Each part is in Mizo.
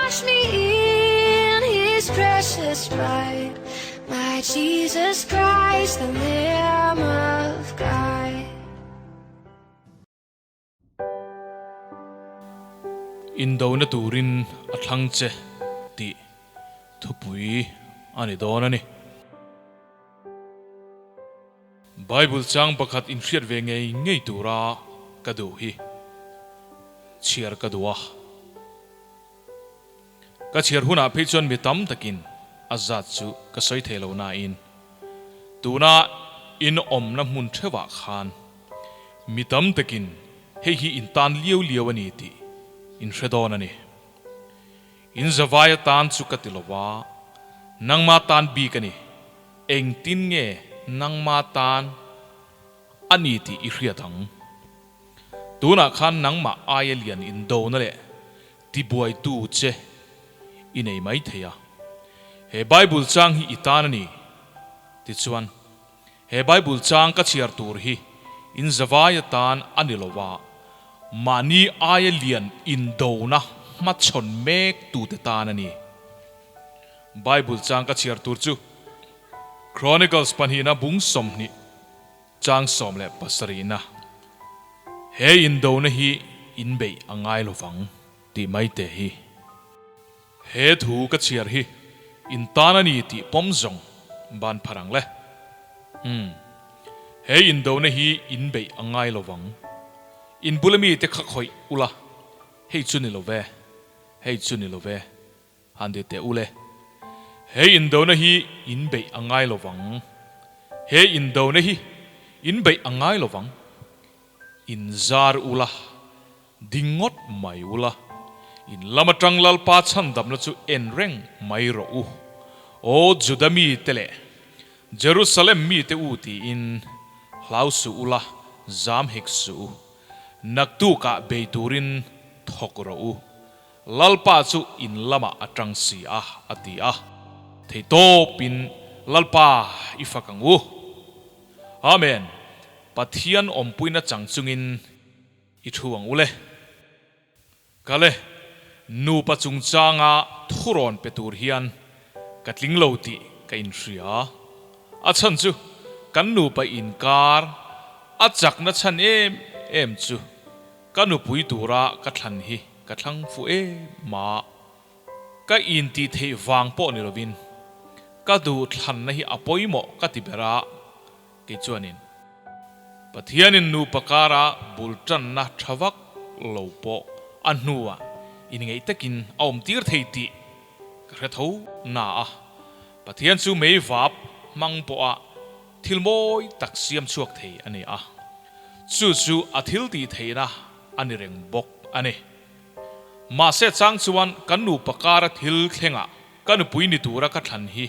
Wash me in his precious blood, my Jesus Christ, the Lamb of God. Indona turin a thlang che tih thupui a ni dawn a ni. Bible chang pakhat inhriat ve ngei ngei tura ka duh hi chhiar ka duh a. Ka chhiar hunah phei chuan mi tam takin a zat chu ka sawi thei lo nain tuna in awmna hmun theuhah khan mi tam takin hei hi in tan liau liau a ni tih in hre dawn a ni. In zavai atan chu ka ti lo va, nangma tan bik a ni. Engtin nge nangma tan a ni tih i hriat ang? Tunah khan nangmah aia lian indona leh tibuaitu che i nei mai thei a. He Bible chang hi i tan a ni. Tichuan, he Bible chang ka chhiar tur hi in zavai atan a ni lo va, mahni aia lian indona hmachhawn mek tute tan a ni. Bible chang ka chhiar tur chu Chronicles pahnihna bung 20 chang 17na He indona hi inbeih a ngai lovang tih mai te hi. He thu ka chhiar hi in tan a ni tih pawm zawng ban phar ang le. Umm. He indona hi inbeih a ngai lovang. In bula mite kha khawih ula, hei chu ni lo ve, hei chu ni lo ve. Han ti teh u le. He indona hi in beih a ngai lo vang. He indona hi in beih a ngai lo vang. In zar u la, ding ngawt mai u la, in lam atang Lalpa chhandamna chu en reng mai rawh u. Aw Juda mite leh Jerusalem mite u tiin hlau suh u la, zam hek suh u. Naktukah bei turin thawk rawh u. Lalpa chu in lamah a tang si a, a ti a. Theitawpin Lalpa i fak ang u. Amen. Pathian awmpuina chang chungin i thu ang u le. Kale, nupa chungchanga thurawn pe tur hian ka tling lo tih ka inhria. A chhan chu kan nupa inkar a chakna chhan em em chu Ka nupui tura ka thlan hi ka thlang fuh em a, ka intih theih vang pawh ni lovin ka duh thlanna hi a pawimawh ka ti ber a, kei chuanin Pathianin nupa kara bul tanna tha vak lo pawh a hnuah inngeih takin a awm tir thei tih ka hre tho na a, Pathian chu mei vap hmang pawha thil mawi tak siam chhuak thei a ni a. Chu chu a thil tih theihna a ni reng bawk a ni. Mahse chang chuan kan nupa kara thil thlengah ka nupui ni tura ka thlan hi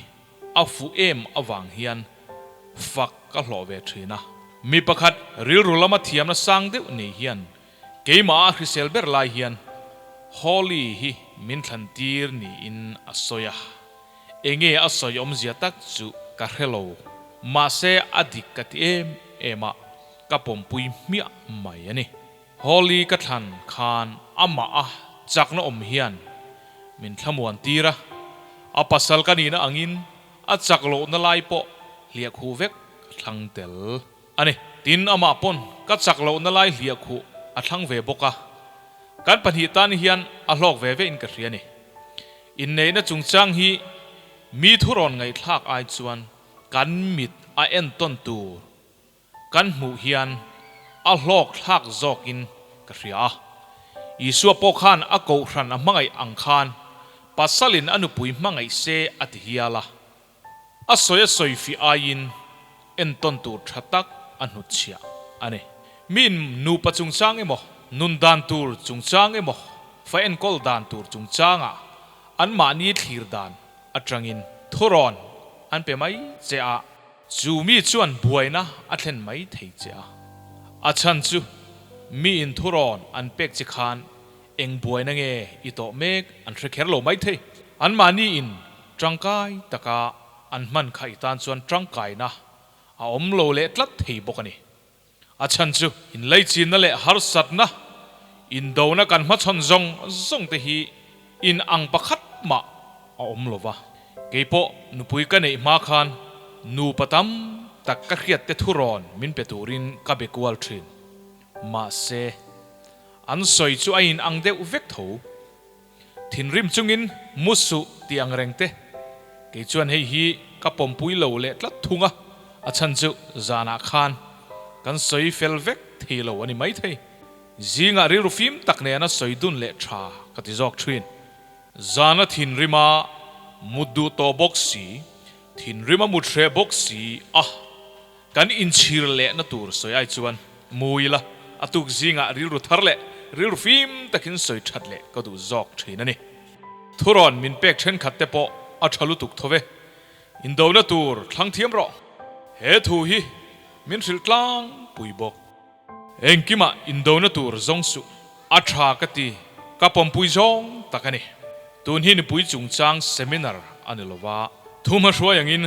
a fuh em avang hian fak ka hlawh ve thin a. Mi pakhat rilru lama thiamna sang deuh nei hian keimah a hrisel ber lai hian Holly hi min thlan tir niin a sawi a. Enge a sawi awmzia tak chu ka hre lo, mahse a dik ka ti em em a, ka pawmpui hmiah mai a ni. Holly ka thlan khan amah a chakna awm hian min thlamuan tir a, a pasal ka nihna angin a chak lohna lai pawh hliah khuh vek ka thlang tel a ni. Tin, amah pawn ka chak lohna lai hliah khuh a thlang ve bawk a, kan pahnih tan hian a hlawk ve ve in ka hria a ni. Inneihna chungchang hi mi thurawn ngaihthlak ai chuan kan mit a entawn tur kan hmuh hian a hlawk thlak zawkin ka hria a. Isua pawh khan a kohhran a hmangaih ang khan pasalin a nupui hmangaih se a ti hial a. A sawi a sawi fih aiin entawn tur tha tak a hnutchhiah a ni. Miin nupa chungchang emaw, nun dan tur chungchang emaw, fa enkawl dan tur chungchangah anmahni thlir dan atangin thurawn an pe mai che a, chu mi chuan buaina a thlen mai thei che a. A chhan chu miin thurawn an pek che khan Eng buaina nge i tawh mek an hre kher lo mai thei. Anmahni in tangkai taka an hman kha i tan chuan tangkaina a awm lo leh tlat thei bawk a ni. A chhan chu inlaichinna leh harsatna, indona kan hmachhawn zawng zawng te hi in ang pakhat mah a awm lo va. Keipawh nupui ka neih hma khan nupa tam tak ka hriat te thurawn min pe turin ka be kual thin. Mahse, an sawi chu a in ang deuh vek tho. Thinrim chungin mu suh tih ang reng te. Kei chuan hei hi ka pawmpui lo leh tlat thung a, a chhan chu zanah khan kan sawi fel vek thei lo a ni maithei. Zingah rilru fim tak nena sawi dun leh tha ka ti zawk thin. Zana thinrima mut duh tawh bawk si, thinrima mut hreh bawk si a, kan inchhir lehna tur sawi ai chuan mu ila a tuk zingah rilru thar leh rilru fim takin sawi that leh ka duh zawk thin a ni. Thurawn min pek thenkhat te pawh a tha lutuk tho ve. Indona tur thlang thiam rawh. He thu hi min hrilh tlangpui bawk. Engkimah indona tur zawng suh a tha ka ti, ka pawmpui zawng tak a ni. Tun hi nupui chungchang seminar a ni lova, thu hmahruai angin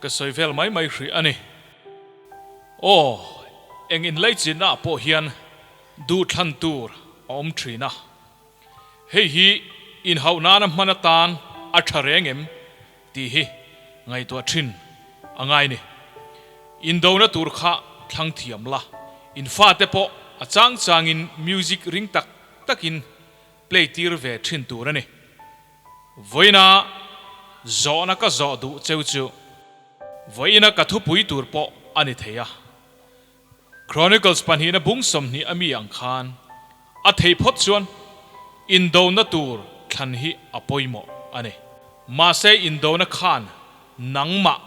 ka sawi vel mai mai hrih a ni. Aw, eng inlaichinna ah pawh hian duhthlan tur a awm thin a, hei hi inhauh nana hman atan a tha reng em tih hi ngaihtuah thin a ngai ni. Indona tur kha thlang thiam la, in fate pawh a chang changin music ring tak takin play tir ve thin tur a ni. Vawiina zawhna ka zawh duh cheu chu vawiina ka thupui tur pawh a ni thei a. Chronicles pahnihna bung 20 a mi ang khan a theih phawt chuan indona tur thlan hi a pawimawh a ni. Mahse indona khan nangmah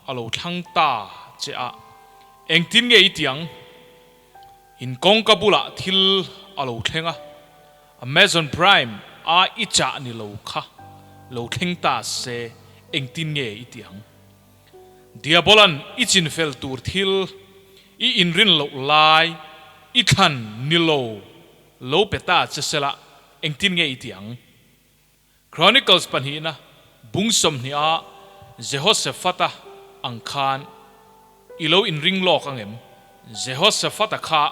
a lo thlang ta che a, engtin nge i ti ang? In kawngka bulah thil a lo thleng a, Amazon Prime a i chah ni lo kha lo thleng ta se engtin nge i ti ang? Diabolan i chinfel tur thil i inrin loh lai i thlan ni lo lo pe ta che sela engtin nge i ti ang? Chronicles pahnihna bung 20 a Jehoshaphat-a ang khan i lo inring lawk ang em? Jehoshaphat-a kha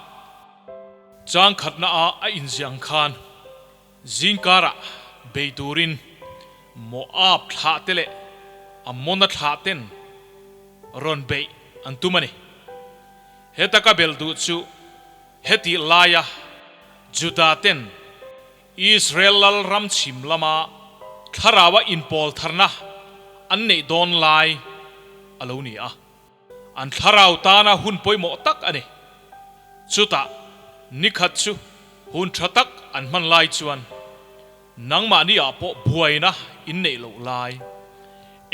chang khatna a a inziah ang khan Zingkarah bei turin Moab thlahte leh Ammona thlahten rawn beih an tum a ni. Heta ka belh duh chu hetih laia Juda-ten Israel lal ram chhim lama thlaraua inpawl tharna an neih dawn lai a lo ni a. An thlarau tana hun pawimawh tak a ni. Chutah nikhat chu hun tha tak an hman lai chuan nangmahni ah pawh buaina in neih loh lai,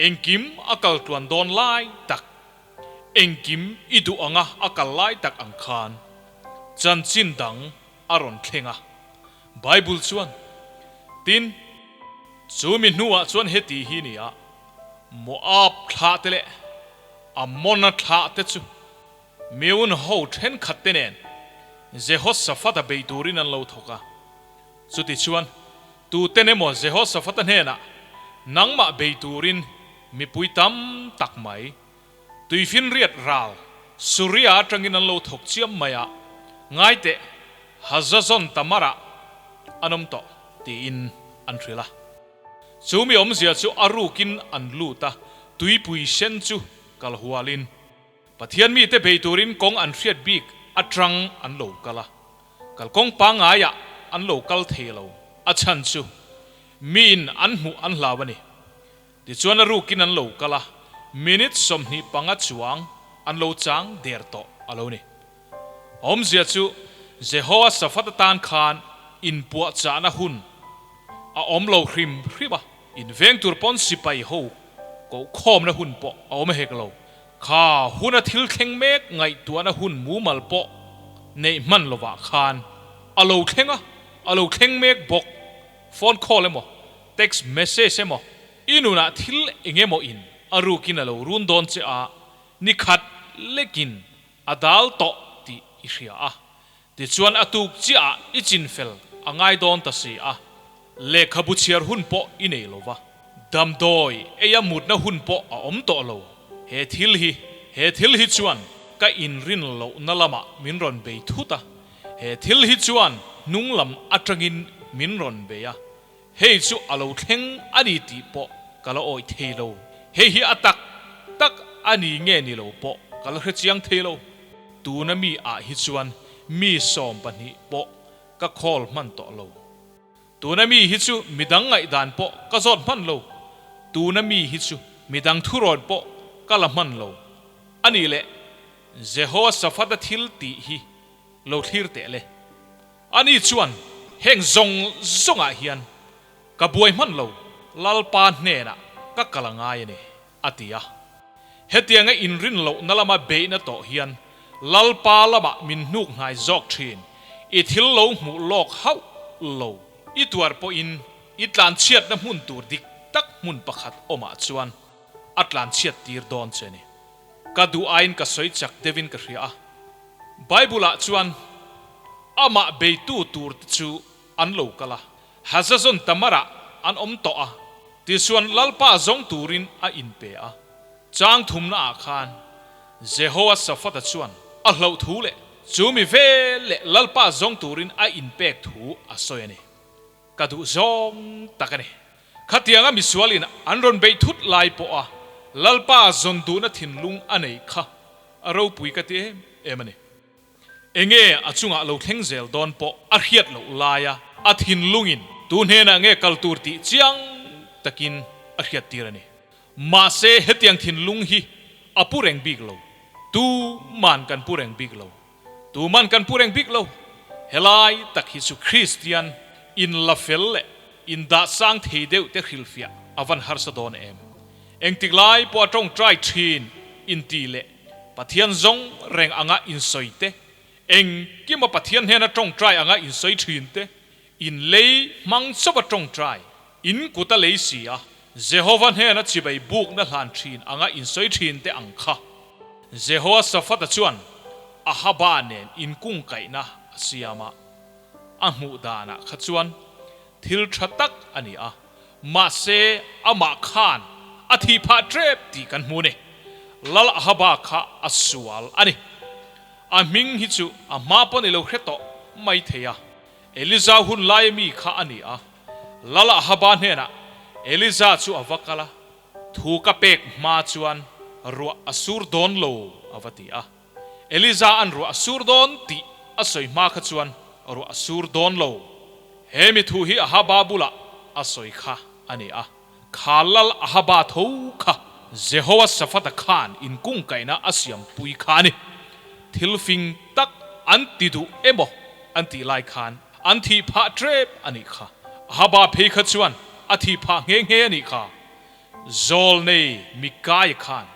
engkim a kal tluan dawn lai tak, engkim i duh anga a kal lai tak ang khan chanchin dang a rawn thleng a. Bible chuan, Tin, chu mi hnuah chuan heti hi ni a, Moab thlah te leh Ammona thlah te chu Meun ho thenkhat te nen Jehoshaphat-a bei turin an lo thawk a. Chutichuan, tuten emaw Jehoshaphat-a hnenah, Nangmah bei turin mipui tam tak mai Tuifinriat ral Suria atangin an lo thawk chiam mai a, Ngaiteh, Hazazon Tamar-ah an awm tawh, tiin an hrilh a. Chu mi awmzia chu a rukin an lut a, tuipui sen chu kal hualin Pathian mite bei turin kawng an hriat bik atang an lo kal a, kalkawng pangaiah an lo kal thei lo, a chhan chu miin an hmuh an hlau a ni. Tichuan a rukin an lo kal a, minute 25 chuang an lo chang der tawh a lo ni. Awmzia chu Jehoshaphat atan khan inpuahchahna hun a awm lo hrim hrim a, inveng tur pawn sipai ho kohkhawmna hun pawh a awm hek lo. Kha huna thil thleng mek ngaihtuahna hun mumal pawh neih hman lovah khan a lo thleng a, a lo thleng mek bawk. Phone call emaw, text message emaw, i nunah thil eng emaw in a rukin a lo run dawn che a, ni khat lekin a dal tawh tih i hria a. Tichuan a tuk chiah ah i chinfel a ngai dawn ta si a, lehkhabu chhiar hun pawh i nei lo va, damdawi eia mutna hun pawh a awm tawh lo. He thil hi, he thil hi chuan ka inrin lohna lamah min rawn bei thut a, He thil hi chuan hnung lam atangin min rawn bei a. Hei chu a lo thleng a ni tih pawh ka la awih thei lo. Hei hi a tak tak a ni nge ni lo pawh ka la hre chiang thei lo. Tuna mi ah hi chuan mi 12 pawh ka call hman tawh lo. Tuna mi hi chu midang ngaihdan pawh ka zawt hman lo. Tuna mi hi chu midang thurawn pawh ka la hman lo. A nih leh Jehoshaphat-a thil tih hi lo thlir teh le. Ani chuan, Heng zawng zawngah hian ka buai hman lo, Lalpa hnenah ka kal a ngai a ni, a ti a. Hetianga inrin lohna lama beihna tawh hian Lalpa lamah min hnuk hnai zawk thin, i thil lo hmuh lawk hauh lo, i tuar pawhin i tlanchhiatna hmun tur dik tak hmun pakhat awmah chuan a tlanchhiat tir dawn che a ni. Ka duh aiin ka sawi chak deuhin ka hria a. Bible-ah chuan amah beitu turte chu an lo kal a, Hazazon Tamar-ah an awm tawh a, tichuan Lalpa zawng turin a inpe a. Chang thumnaah khan Jehoasaphat-a chuan a hlauh thu leh chu mi vel leh Lalpa zawng turin a inpek thu a sawi a ni. Ka duh zawng tak a ni. Khatianga misualin an rawn beih thut lai pawha Lalpa zawn duhna thinlung a nei kha a ropui ka ti em em a ni. Enge a chungah lo thleng zel dawn pawh a hriat loh laia a thinlungin tu hnenah nge kal tur tih chiang takin a hriattir a ni. Mahse hetiang thinlung hi a pu reng bik lo. Tu man kan pu reng bik lo. Tu man kan pu reng bik lo. Helai tak hi chu Kristian in la fel leh in dah sang thei deuh te hrilhfiah a van harsa dawn em? Engtik lai pawh a tawngtai thin in ti leh Pathian zawng reng anga in sawi te, engkima Pathian hnena tawngtai anga in sawi thin te, in lei hmang chauh a tawngtai, in kut a lei si a, Jehova hnena chibai bukna hlan thin anga in sawi thin te ang kha. Jehoshaphat-a chuan Ahaba nen inkungkaihna a siam a, a hmuh danah kha chuan thil tha tak a ni a, mahse amah khan a thih phah tep tih kan hmu ni. Lal Ahaba kha a sual a ni. A hming hi chu a hma pawn i lo hre tawh mai thei a, Eliza hun laia mi kha a ni a. Lal Ahaba hnenah Eliza chu a va kal a, Thu ka pek hma chuan ruah a sur dawn lo a va ti a. Eliza an ruah a sur dawn tih a sawi hma kha chuan ruah a sur dawn lo. He mi thu hi Ahaba bulah a sawi kha a ni a. Kha lal Ahaba tho kha Jehoasafata khan inkungkaihna a siampui kha a ni. Thil fing tak an ti duh emaw an tih lai khan an thih phah tep a nih kha. Ahaba phei kha chuan a thih phah nghe nghe a nih kha. Zawlnei Mikaia khan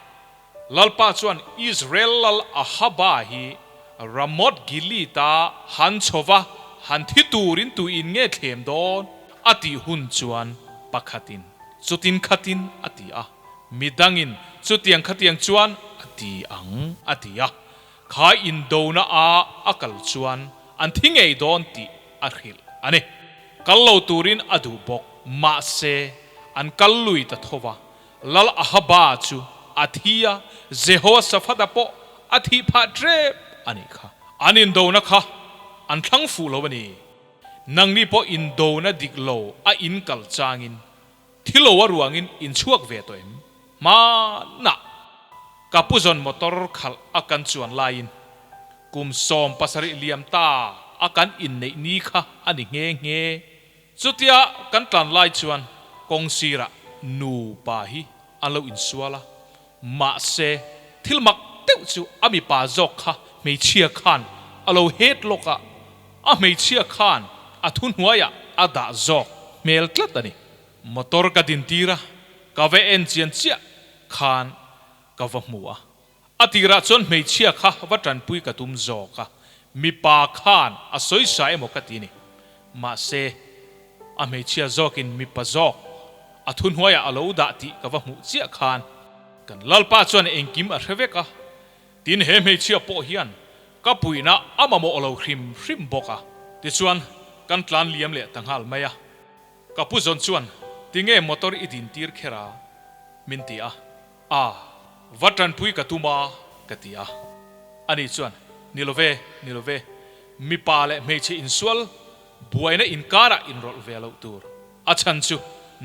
Lalpa chuan Israel lal Ahaba hi Ramoth Gilead-a han chhova han thi turin tuin nge thlem dawn a tih hun chuan pakhatin chutin khatin a ti a, midangin chutiang khatiang chuan a ti ang a ti a, kha indona a a kal chuan an thi ngei dawn tih a hrilh a ni. Kal lo turin a duh bawk, mahse an kal lui ta tho va, Lal Ahaba chu a thi a, Jehoshaphat-a pawh a thih phah tep a nih kha. An indona kha an thlang fuh lo a ni. Nangni pawh indona dik lo a in kal changin thi lo a ruangin in chhuak ve tawh em? Hmanah ka pu zawn motor khalh a kan chuan laiin kum 17 liam ta a kan inneih ni kha a ni nghe nghe. Chutia kan tlan lai chuan kawng sirah nupa hi an lo insual a, mahse thil mak deuh chu a mipa zawk kha hmeichhia khan a lo het lawk a, a hmeichhia khan a thuhnuaiah a dah zawk hmel tlat a ni. Motor ka din tir a, ka va en chian chiah khan ka va hmu a, A tirah chuan hmeichhia kha va tanpui ka tum zawk a, mipa khan a sawisa emaw ka ti ni. Mahse, a hmeichhia zawkin mipa zawk a thuhnuaiah a lo dah tih ka va hmuh chiah khan kan Lalpa chuan engkim a hre vek a, tin he hmeichhia pawh hian ka puihna a mamawh lo hrim hrim bawk a. Tichuan, kan tlan liam leh ta nghal mai a. Ka pu zawn chuan, Tinge motor i din tir kher a? min ti a. A, va tanpui ka tum a, ka ti a. Ani chuan, Ni lo ve, ni lo ve, mipa leh hmeichhe insual buaina inkarah inrawlh ve loh tur. A chhan chu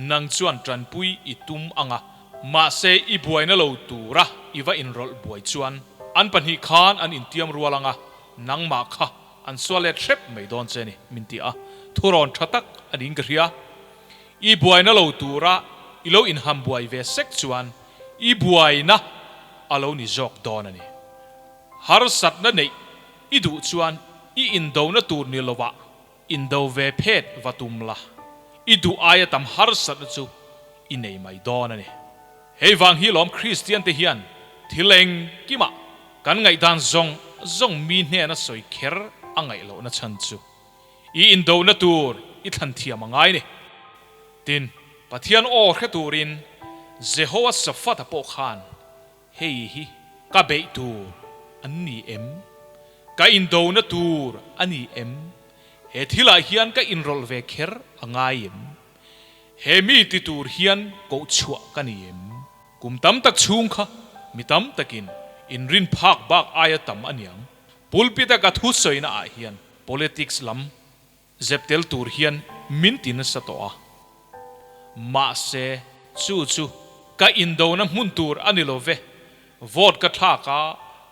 nang chuan tanpui i tum anga, mahse i buaina lo tura i va inrawlh buai chuan an pahnih khan an intiam rual anga, nangmah kha an sual let hrep mai dawn che ni, min ti a, thurawn tha tak a niin ka hria. I buaina lo tura i lo inham buai ve sek chuan i buaina a lo ni zawk dawn a ni. Harsatna neih i duh chuan i indona tur ni lovah indo ve phet va tum la, i duh aia tam harsatna chu i nei mai dawn a ni. Hei vang hi lawm Kristian te hian thil engkimah kan ngaihdan zawng zawng mi hnena sawi kher a ngaih lohna chhan chu i indona tur i thlan thiam a ngai ni. Tin, Pathian aw hre turin Jehoasaphat-a pawh khan Hei hi ka beih tur an ni em? Ka indona tur a ni em? He thilah hian ka inrawlh ve kher a ngai em? He mi ti tur hian koh chhuah ka ni em? Kum tam tak chhung kha mi tam takin inrin phak bak aia tam a niang. Pulpit a ka thusawina ah hian politics lam Zep tel tur hian min ti nasa tawh a. Mahse, chu chu ka indona hmun tur a ni lo ve. Vote ka thlak a,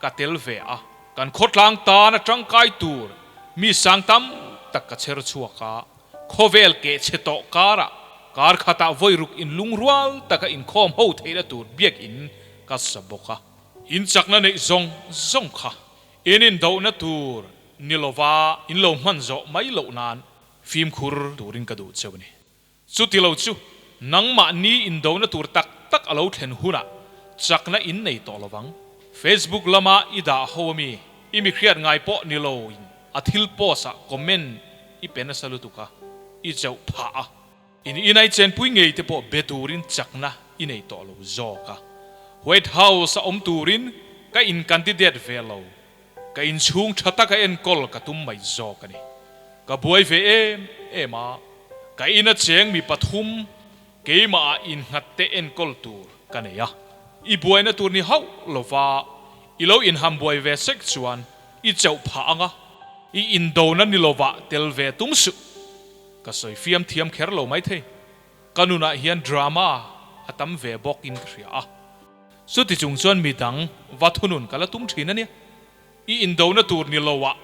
ka tel ve a. Kan khawtlang tan a tangkai tur mi sang tam tak ka chher chhuak a. Khawvel keh chhe tawh karah kar khatah vawi ruk inlungrual taka inkhawm ho theihna tur biakinn ka sa bawk a. Inchakna neih zawng zawng kha In indohna tur ni lova in lo hman zawh mai loh nan fimkhur turin ka duh cheu a ni. Chuti lo chu nangmahni indohna tur tak tak a lo thlen hunah chakna in nei tawh lovang. Facebook lama i dah ho ami i mi hriat ngai pawh ni lo in a thil post ah comment i pe nasa lutuk a, i chauh phah a. In inai chenpui ngei te pawh be turin chakna i nei tawh lo zawk a. White House a awm turin ka in candidate ve lo. Ka inchhung tha taka enkawl ka tum mai zawk a ni. Ka buai ve em em a, ka ina cheng mi pathum keimah ah innghat te enkawl tur ka nei a. I buaina tur ni hauh lova i lo inham buai ve sek chuan i chauh phah ang a, i indona ni lovah tel ve tum suh. Ka sawi fiam thiam kher lo maithei. Ka nunah hian drama a tam ve bawk in ka hria a. Chuti chung chuan midang va thunun ka la tum thin a nia. I indona tur ni lo ah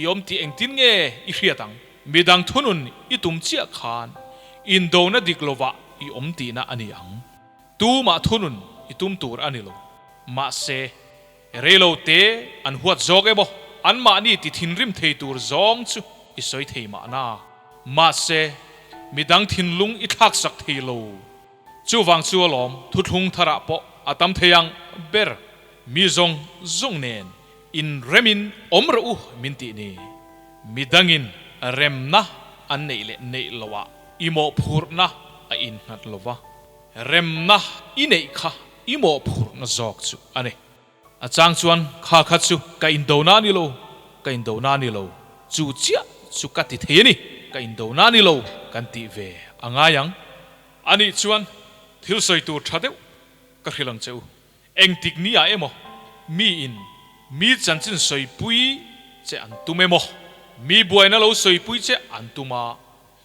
i awm tih engtin nge i hriat ang? Midang thunun i tum chiah khan indona dik lo ah i awm tihna a ni ang. Tumah thunun i tum tur a ni lo. Mahse, Reilo te an huat zawk emaw, anmahni ti thinrim thei tur zawng chu i sawi thei mahna. Mahse, midang thinlung i thlaksak thei lo. Chuvang chu alawm thuthlung tharah pawh a tam thei ang ber. Mi zawng zawng nen inremin awm rawh u min tih ni. Midangin remna an neih leh neih loah i mawhphurhna a innghat lova. Remna i neih kha i mawhphurhna zawk chu a ni. A chang chuan kha kha chu ka indona a ni lo, ka indona a ni lo, chu chiah chu ka ti thei a ni, ka indona a ni lo kan tih ve a ngai ang. A nih chuan thil sawi tur tha deuh ka hrilh ang che u. Engtik ni ah emaw miin mi chanchin sawipui che an tum emaw, mi buaina lo sawipui che an tum a,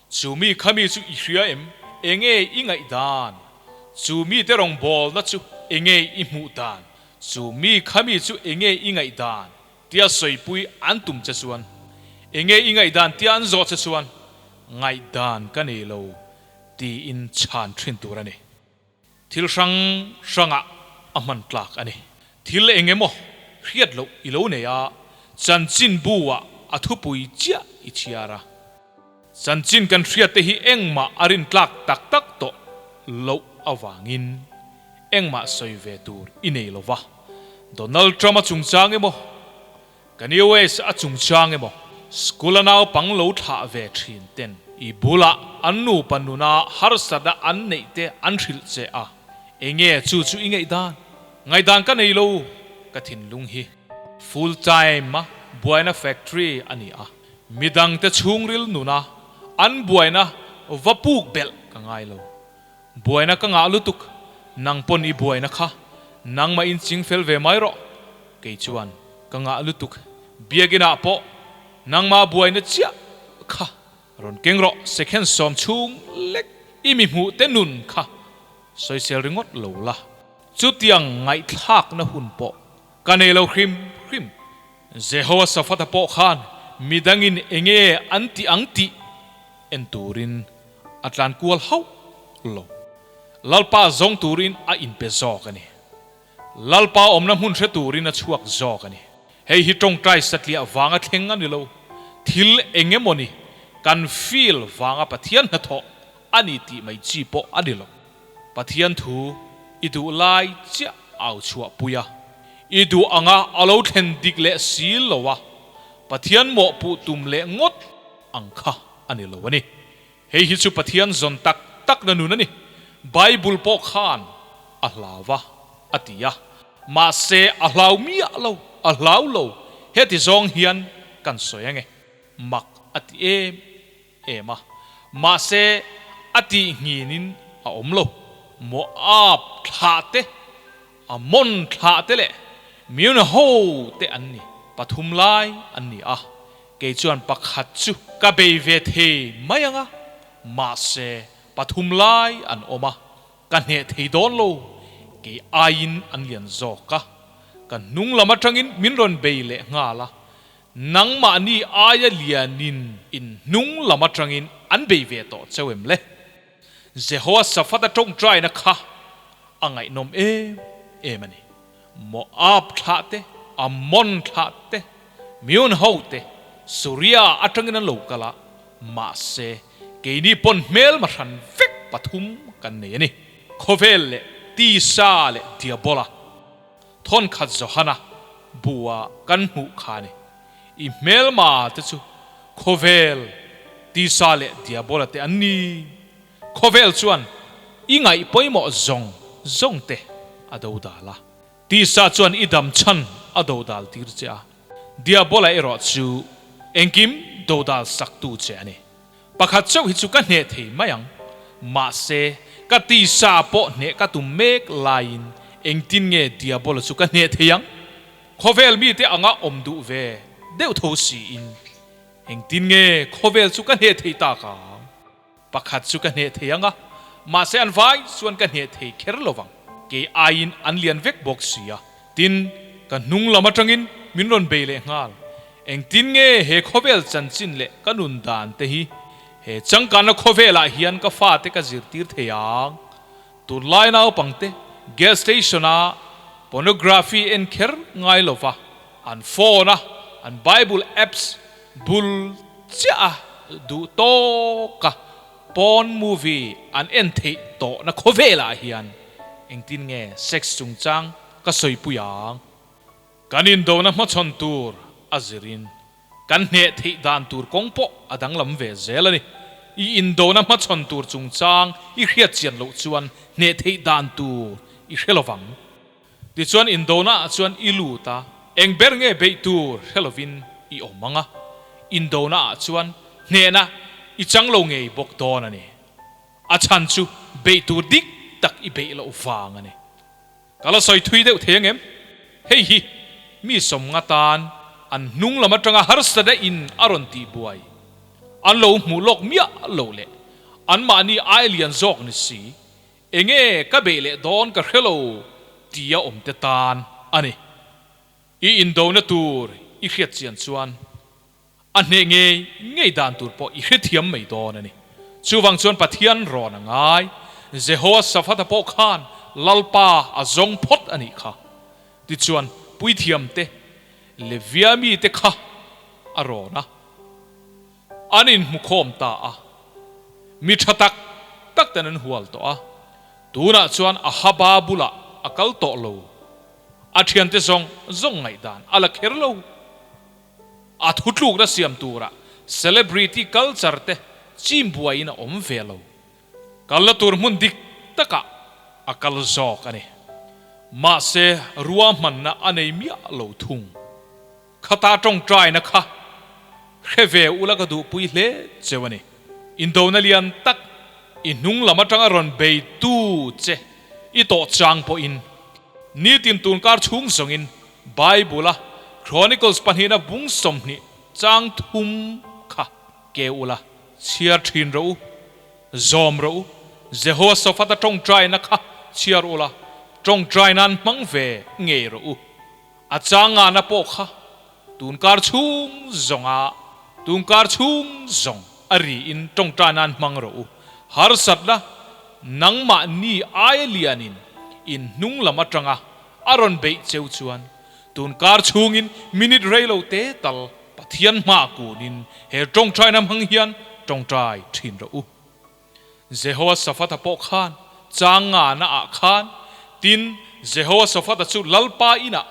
Chu mi kha mi chu i hria em? Enge i ngaihdan? Chu mite rawngbawlna chu enge i hmuh dan? Chu mi kha mi chu enge i ngaihdan? Tia sawipui an tum che chuan, Enge i ngaihdan tia an zawh che chuan, Ngaihdan ka nei lo tiin chhan thin tur a ni. Thil hrang hrangah a hman tlak a ni. Thil eng emaw hriat loh i lo nei a, chanchinbu ah a thupui chiah i chhiar a. Chanchin kan hriat te hi engmah a rin tlak tak tak tawh loh avangin engmah sawi ve tur i nei lo va. Donald Trump a chungchang emaw, Kanye West a chungchang emaw, school a naupang lo thlah ve thin ten i bulah an nupa nuna harsatna an neih te an hrilh che a, enge chu chu i ngaihdan? Ngaihdan ka nei lo, ka thinlung hi full time a buaina factory a ni a, midangte chhungril nuna an buaina va puk belh ka ngai lo. Buaina ka ngah lutuk, nang pawn i buaina kha nangmah in ching fel ve mai rawh, kei chuan ka ngah lutuk, biakinah pawh nangmah buaina chiah kha Rawn keng rawh second 10 chhung lek i mi hmuh te nun kha sawisel ringawt lo la. Chutiang ngaihthlakna hun pawh ka nei lo hrim hrim. Jehoshaphat-a pawh khan midangin enge an tih ang tih en turin a tlan kual hauh lo. Lalpa zawng turin a inpe zawk a ni. Lalpa awmna hmun hre turin a chhuak zawk a ni. Hei hi tawngtai satliah vanga thleng a ni lo. Thil eng emawni kan feel vanga Pathian hnathawh a ni tih mai chi pawh a ni lo. Pathian thu i duh lai chiah au chhuah pui a, i duh anga a lo thlen dik leh si lo a, Pathian mawhpuh tum leh ngawt ang kha a ni lo a ni. Hei hi chu Pathian zawn tak takna nun a ni. Bible pawh khan a hlau va a ti a, mahse a hlau miah lo, a hlau lo, heti zawng hian kan sawi ange, mak a ti em em a, mahse a tih nghinin a awm lo. Moab thlah te, Ammon thlah te leh Meun ho te an ni, pathum lai an ni a, kei chuan pakhat chu ka bei ve thei mai ang a, mahse pathum lai an awm a, ka hneh thei dawn lo, kei aiin an lian zawk a, ka hnung lam atangin min rawn bei leh nghal a, nangmahni aia lianin in hnung lam atangin an bei ve tawh cheu em le? Jehoshaphat-a tawngtaina kha a ngaihnawm em em a ni. Moab thlah te, Ammon thlah te, Meun ho te, Suria atangin an lo kal a, mahse keini pawn hmelma hran vek pathum kan nei a ni. Khawvel leh Tisa leh Diabola, thawnkhat Johana bua kan hmuh kha a ni. I hmelma te chu khawvel tisa leh diabola te an ni. Khawvel chuan i ngaih pawimawh zawng zawng te a do dal a. Tisa chuan i dam chhan a do dal tir che a. Diabola erawh chu engkim do dal sak tu che a ni. Pakhat chauh hi chu ka hneh thei mai ang. Mahse, ka tisa pawh hneh ka tum mek laiin engtin nge diabola chu ka hneh thei ang? Khawvel mite anga awm duh ve deuh tho siin engtin nge khawvel chu ka hneh thei tak ang? Pakhat chu ka hneh thei ang a, mahse an vai chuan ka hneh thei kher lo vang. Kei aiin an lian vek bawk si a. Tin, ka hnung lam atangin min rawn bei leh nghal. Engtin nge he khawvel chanchin leh ka nun dan te hi he changkanna khawvelah hian ka fate ka zirtir thei ang? Tunlai naupangte gas station-a pornography en kher ngai lova an phone-a an Bible apps bul chiah a duh tawka porn movie an en theih tawhna khawvelah hian engtin nge sex chungchang ka sawipui ang? Kan indona hmachhawn tur a zirin Kan hneh theih dan tur kawng pawh a danglam ve zel a ni. I indona hmachhawn tur chungchang i hriat chian loh chuan hneh theih dan tur i hre lovang. Tichuan indona ah chuan i lut a, eng ber nge beih tur hre lovin i awm ang a, indona ah chuan hnehna i chang lo ngei bawk dawn a ni. A chhan chu beih tur dik tak i beih loh vang a ni. Ka la sawi thui deuh thei angem? Hei hi mi 50 tan an hnung lam atanga harsa daih in a rawn tih buai. An lo hmuh lawk miah lo leh anmahni ai lian zawk ni si, enge ka beih leh dawn ka hre lo tia awm te tan a ni. I indona tur i hriat chian chuan A hneh ngei ngei dan tur pawh i hrethiam mai dawn a ni. Chuvang chuan Pathian rawn a ngai. Jehoshaphat-a pawh khan Lalpa a zawng phawt a nih kha. Tichuan puithiamte, Levia mite kha a rawn a, an inhmukhawm ta a. Mi tha tak tak ten an hual tawh a, tunah chuan Ahaba bulah a kal tawh lo. A thiante zawng zawng ngaihdan a la kher lo. A thutlukna siam turah celebrity culture te chim buaiin a awm ve lo. Kalna tur hmun dik takah a kal zawk a ni. Mahse ruahmanna a nei miah lo thung. Khata tawngtaina kha hre ve ula ka duhpui hle cheu a ni. Indona lian tak i hnung lam atanga rawn bei tu che i tawh chang pawhin nitin tunkar chhung zawngin Bible-a Chronicles pahnihna bung 20 chang thum kha ke ula. Chhiar thin rawh u, zawm rawh u, Jehoshaphat-a tawngtaina kha chhiar ula, tawngtai nan hmang ve ngei rawh u. A changana pawh kha tunkar chhung zawnga tunkar chhung zawng a riin tawngtai nan hmang rawh u. Harsatna nangmahni aia lianin in hnung lam atanga a rawn beih cheu chuan tunkar chhungin minute rei lo te tal Pathian hma kunin he tawngtaina hmang hian tawngtai thin rawh u. Jehoshaphat-a pawh khan chang ngana ah khan tin Jehoshaphat-a chu Lalpa inah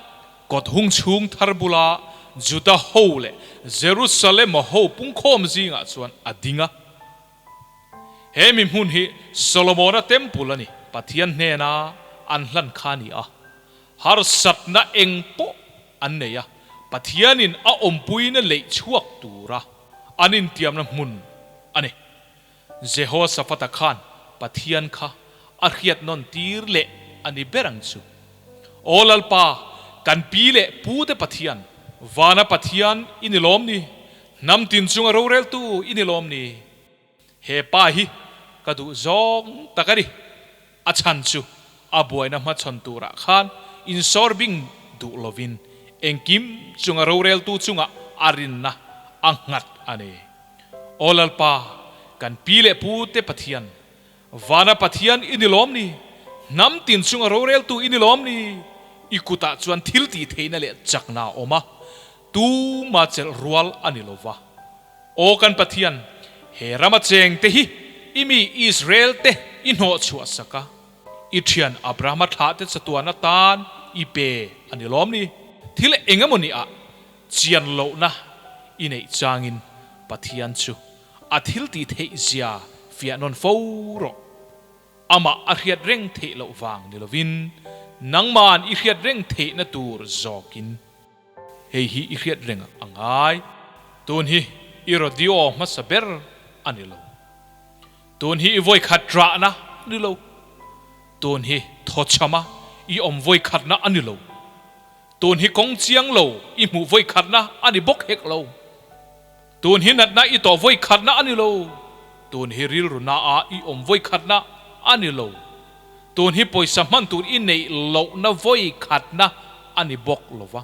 kawt hung chhung thar bula Juda ho leh Jerusalem-a ho pungkhawm zingah chuan a ding a. He mi hmun hi Solomona temple a ni, Pathian hnena an hlan kha a ni a. Harsatna eng pawh an nei a, Pathianin a awmpuina leih chhuak tura an intiamna hmun a ni. Jehoshaphat-a khan Pathian kha a hriat nawn tir leh a ni ber ang chu. Aw Lalpa, kan pi leh pute Pathian, vana Pathian i ni lawm ni? Hnam tin chunga roreltu i ni lawm ni? He pa hi ka duh zawng tak a ni. A chhan chu a buaina hmachhawn turah khan insawr bing duh lovin engkim chunga roreltu chungah a rinna a nghat a ni. Aw Lalpa, kan pi leh pu te Pathian, vana Pathian i ni lawm ni? Hnam tin chunga roreltu i ni lawm ni? I kutah chuan thil tih theihna leh chakna a awm a, tuma chelh rual a ni lo va. Aw kan Pathian, he rama cheng te hi i mi Israel te i hnawh chhuah sak a, i thian Abrahama thlah te chatuan atan i pe a ni lawm ni? Thil eng emaw ni ah chian lohna i neih changin Pathian chu a thil tih theih zia fiah nawn fo rawh. Amah a hriat reng theih loh vang ni lovin nangman i hriat reng theihna tur zawkin. Hei hi i hriat reng a ngai. Tun hi i radio hmasa ber a ni lo. Tun hi i vawikhat rahna a ni lo. Tun hi thawchhama i awm vawikhatna a ni lo. Tun hi kawng chiang lo i hmuh vawikhatna a ni bawk hek lo. Tun hi natna i tawh vawikhatna a ni lo. Tun hi rilru naah i awm vawikhatna a ni lo. Tun hi pawisa hman tur i neih lohna vawikhatna a ni bawk lo va.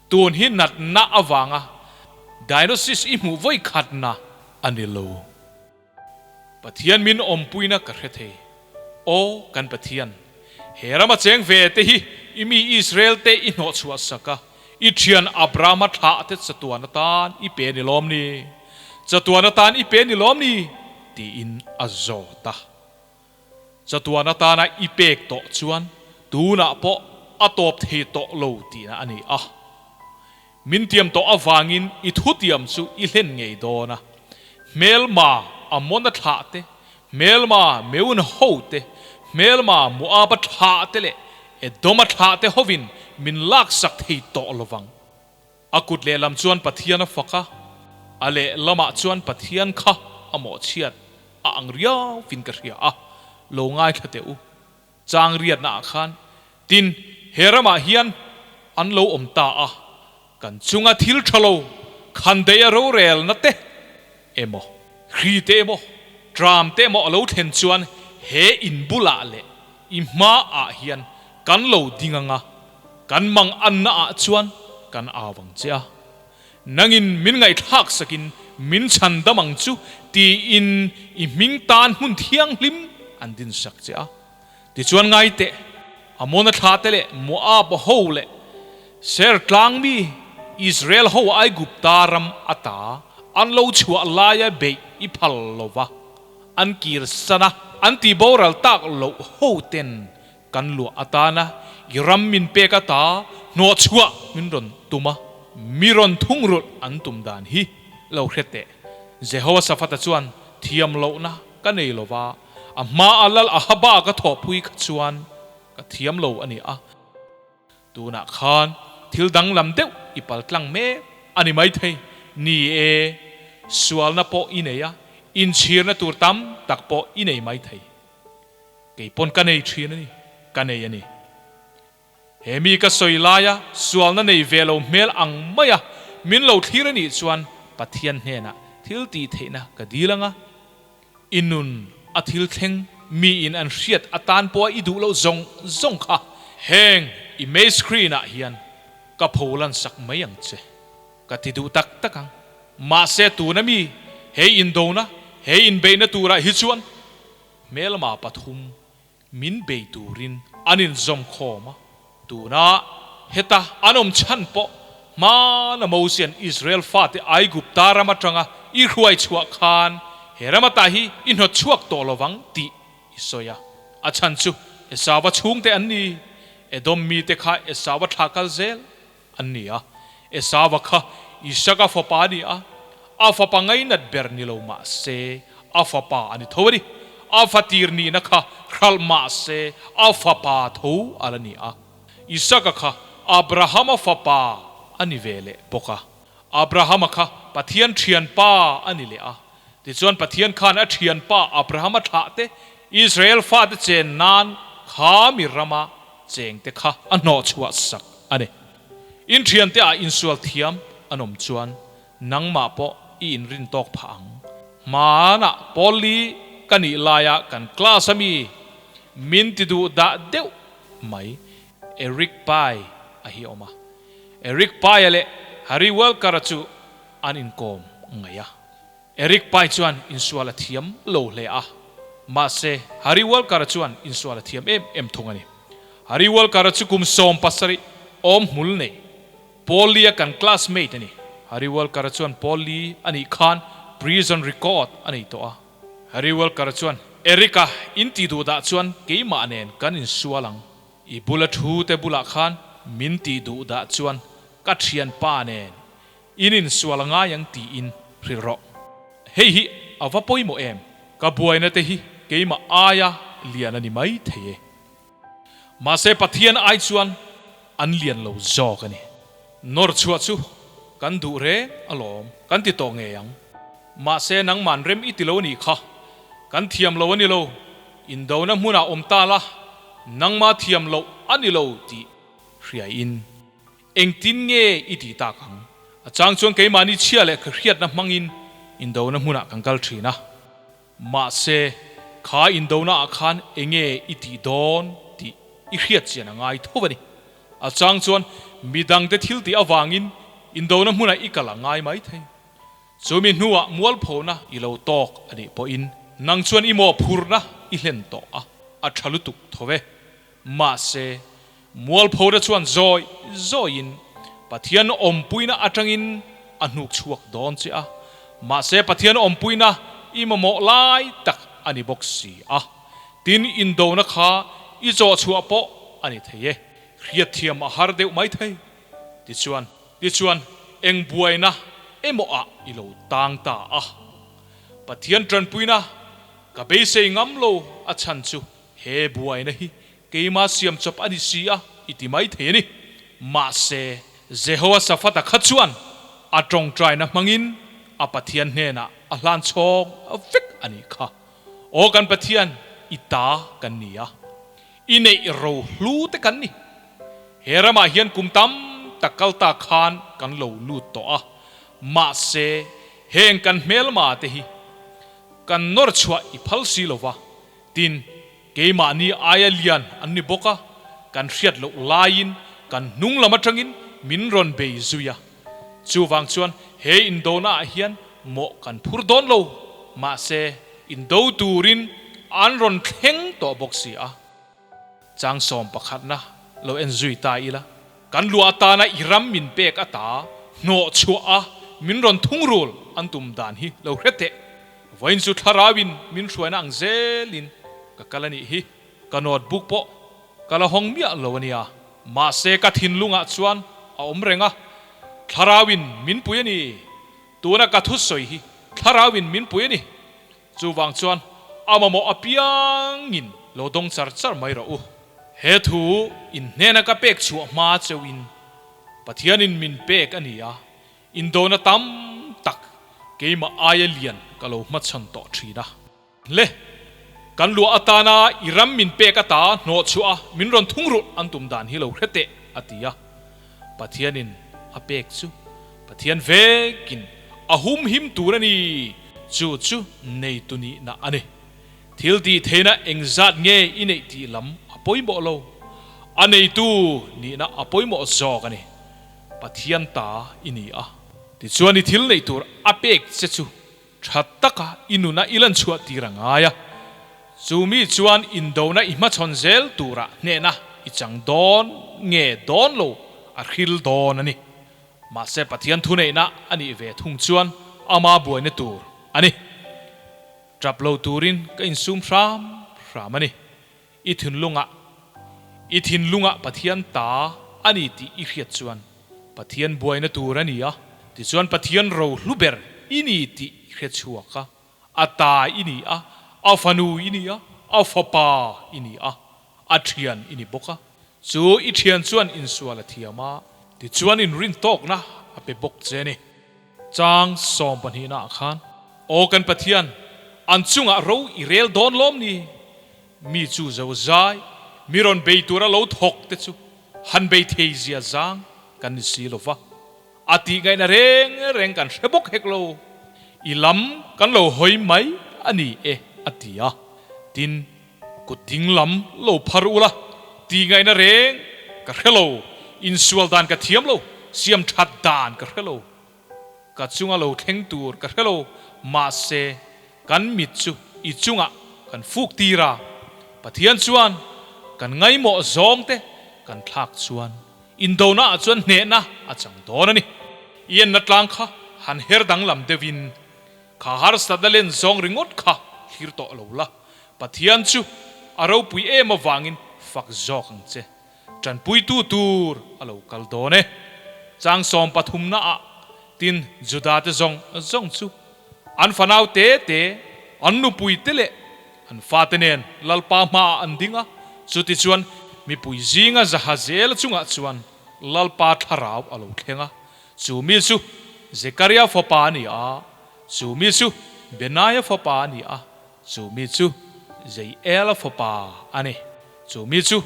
Tun hi natna avanga diagnosis i hmuh vawikhatna a ni lo. Pathian min awmpuina ka hre thei. Aw kan Pathian, he rama cheng ve te hi i mi Israel te i hnawhchhuah sak a, i thian Abrahama thlah te chatuan atan i pe ni lawm ni? Chatuan atan i pe ni lawm ni? tiin a zawt a. Chatuan atana i pek tawh chuan tunah pawh a tawp thei tawh lo tihna a ni a. Min tiam tawh avangin i thutiam chu i hlen ngei dawn a. Hmelma Amona thlah te, hmelma Meun ho te, hmelma Moaba thlah te leh Edoma thlah te hovin min laksak thei tawh lovang. A kut lehlam chuan Pathian a fak a, a lehlamah chuan Pathian kha a mawhchhiat a ang riauvin ka hria a, lo ngaithla teh u. Chang riatnaah khan tin he ramah hian an lo awm ta a, kan chunga thil tha lo khan daih a rorelna te emaw, hri te emaw, tram te emaw a lo thlen chuan he in bulah leh i hmaah hian kan lo ding ang a, kan mang anna ah chuan kan au ang che a, nangin min ngaihthlak sakin min chhan dam ang chu tiin i hming tan hmun thianghlim an din sak che a. Tichuan ngai teh, Amona thla te leh Moab ho leh Seir tlang mi Israel ho Aigupta ram ata an lo chhuah laia beih i phal lo va, an kir san a, an ti boral tak loh ho ten kan luah atana i ram min pek ata hnawhchhuah min rawn tum a, mi rawn thungrulh an tum dan hi lo hre teh. Jehoshaphat-a chuan thiam lohna ka nei lo va, a hmaa lal Ahaba ka thawhpui kha chuan ka thiam lo a ni a. Tunah khan thil danglam deuh i pal tlang mek a ni maithei. Ni e, sualna pawh i nei a, inchhirna tur tam tak pawh i nei maithei. Kei pawn ka nei thin a ni, ka nei a ni. He mi ka sawi laia sualna nei ve lo hmel ang maia min lo thlir a nih chuan Pathian hnenah. thil tih theihna ka dil anga, i nun a thil thleng miin an hriat atan pawha i duh loh zawng zawng kha heng i main screen ah hian ka pholan sak mai ang che. Ka ti duh tak tak ang. Mahse tuna mi he indona, he inbeihna turah hi chuan hmelma pathum min bei turin an inzawm khawm a, tuna heta an awm chhan pawh hmana Mosian Israel fate Aigupta ram atanga i hruai chhuah khan he ram ata hi i hnawt chhuak tawh lovang tih i sawi a, a chhan chu Esauva chhungte an ni, Edom mite kha Esauva thlah kal zel an ni a, Esauva kha Isaka fapa a ni a, a fapa ngainat ber ni lo mah se, a fapa a ni tho a ni. A fatir nihna kha hralh mah se, a fapa tho a la ni a. Isaka kha Abrahama fapa a ni ve leh bawk a. Abrahama kha Pathian thianpa a ni leh a. Tichuan Pathian khan a thianpa Abrahama thlah te, Israel fate chen nan kha mi rama chengte kha a hnawhchhuah sak a ni. In thiante ah insual thiam an awm chuan nangmah pawh i inrin tawk phah ang. Hmanah Polly ka nih laia kan class a mi min ti duh dah deuh mai Eric Pai a hi awm a. Eric Paia leh Harry Welker-a chu an inkawm ngaih a. Eric Pai chuan insual a thiam lo hle a, mahse Harry Walker-a chuan insual a thiam em em thung a ni. Harry Walker-a chu kum 70 awm hmul nei, Paul Lee-a kan classmate a ni. Harry Walker-a chuan Paul Lee a nih khan prison record a nei tawh a. Harry Walker-a chuan, Eric-a in tih duh dah chuan keimah nen kan insual ang. I bula thu te bulah khan min tih duh dah chuan ka thianpa nen In insual a ngai ang tiin hrilh rawh. Hei hi a va pawimawh em? Ka buaina te hi keimah aia lian a ni mai thei e. Mahse Pathian ai chuan an lian lo zawk a ni. Nawr chhuah chu kan duh reng alawm kan ti tawh ngei ang. Mahse nangman rem i ti lo a nih kha. Kan thiam lo a ni lo. Indona hmunah awm ta la, nangma thiam loh a ni lo tih hriaiin. Engtin nge i tih tak ang? A chang chuan keimahni chhia leh ka hriatna hmangin indona hmunah kan kal thin a. Mahse, kha indona ah khan enge i tih dawn tih i hriat chian a ngai tho a ni. A chang chuan midangte thil tih avangin indona hmunah i kal a ngai mai thei. Chumi hnuah mualphona i lo tawk a nih pawhin nang chuan i mawhphurhna i hlen tawh a, a tha lutuk tho ve. Mahse, mualphona chuan zawi zawiin Pathian awmpuina atangin a hnuk chhuak dawn che a, mahse Pathian awmpuina i mamawh lai tak a ni bawk si a. Tin, indona kha i chawh chhuah pawh a ni thei e. Hriatthiam a har deuh mai thei. Tichuan, tichuan eng buaina emaw ah i lo tang ta a. Pathian tanpuina ka beisei ngam lo a chhan chu He buaina hi keima siam chawp a ni si a, i ti mai thei a ni. Mahse, Jehoasafata kha chuan a tawngtaina hmangin a Pathian hnenah a hlan chhawng vek a nih kha. Aw kan Pathian, i ta kan ni a, i neih ro hlu te kan ni. He ramah hian kum tam tak kal ta khan kan lo lut tawh a, mahse, heng kan hmelma te hi kan nawr chhuah i phal si lo va, Tin, keimahni aia lian an ni bawk a, kan hriat loh laiin kan hnung lam atangin min rawn bei zui a. Chuvang chuan he indona ah hian mawh kan phur dawn lo, mahse indo turin an rawn thleng tawh bawk si a. Chang sawm pakhatna lo en zui ta ila, kan luah atana i ram min pek ata hnawh chhuah a min rawn thungrul an tum dan hi lo hre teh. Vawiin chu thlarauin min hruaina ang zelin ka kal a nih hi. Ka notebook pawh ka la hawng miah lo a nia. Mahse ka thinlungah chuan a awm reng a, thlarauin min pui a ni. Tuna ka thusawi hi thlarauin min pui a ni. Chuvang chuan a mamawh apiangin lo dawng char char mai rawh u. He thu inhnena ka pek chhuah hma cheuhin Pathianin min pek a ni a, Indona tam tak keimah aia lian ka lo hmachhan tawh thin a. Le, kan luah atana i ram min pek ata hnawh chhuah a min rawn thung rulh an tum dan hi lo hre teh, a ti a. Pathianin a pek chu Pathian vekin a humhim tur a ni. Chu chu neitu nihna a ni. Thil tih theihna engzat nge i neih tih lam a pawimawh lo. A neitu nihna a pawimawh zawk a ni. Pathian ta i ni a. Tichuan i thil neih tur a pek che chu tha taka i nuna i lan chhuah tir a ngai a. Chu mi chuan indona i hmachhawn zel turah hnehna i chang dawn nge dawn lo a hril dawn a ni. Mahse Pathian thuneihna a nih ve thung chuan ama buaina tur a ni. Tap lo turin ka insum hram hram a ni. I thinlungah, i thinlungah Pathian ta a ni tih i hriat chuan Pathian buaina tur a ni a, tichuan Pathian ro hlu ber i ni tih i hre chhuak a, a ta i ni a, a fanu i ni a, a fapa i ni a, a thian i ni bawk a. Chu i thian chuan insual a thiam a, tichuan inrintawkna a pe bawk che a ni. Chang sawmpahnihna ah khan, Aw kan Pathian, an chungah ro i rel dawn lawm ni? Mi chu zo zai, mi rawn bei tura lo thawk te chu han bei thei zia zang kan ni si lo va, a tih ngaihna reng reng kan hre bawk hek lo. I lam kan lo hawi mai a ni e, a ti a. Tin, kut ding lam lo phar ula, tih ngaihna reng ka hre lo, insual dan ka thiam lo, siam that dan ka hre lo, ka chunga lo thleng tur ka hre lo, mahse kan mit chu i chungah kan fuk tir a, Pathian chuan kan ngaimawh zawng te kan thlak chuan indona ah chuan hnehna a chang dawn a ni. I enna tlang kha han her danglam deuhin kha harsatna len zawng ringawt kha thlir tawh lo la, Pathian chu a ropui em avangin fak zawk ang che. Tanpuitu tur a lo kal dawn e. Chang 13 naah tin Juda te zawng zawng chu an fanau te te, an nupui te leh an fate nen Lalpa hmaah an ding a, chutichuan mipui zinga Jahaziela chungah chuan Lalpa thlarau a lo thleng a, chu mi chu Zekaria fapa a ni a, chu mi chu Benaia fapa a ni a, Chu mi chu Jeiela fapa a ni. Chu mi chu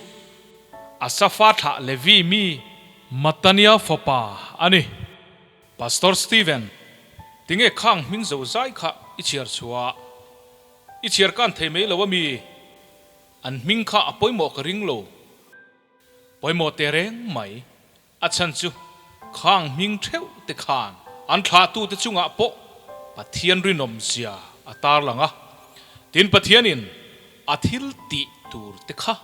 Asafa thlah Levi mi Mattania fapa a ni. Pastor Stephen, tinge khang hming zo zai kha i chhiar chhuah? I chhiar kan thei mai lo a mi? An hming kha a pawimawh ka ring lo. Pawimawh teh reng mai. A chhan chu khang hming theuh te khan an thlahtute chungah pawh Pathian rinawm zia a tarlang a, tin Pathianin a thil tih tur te kha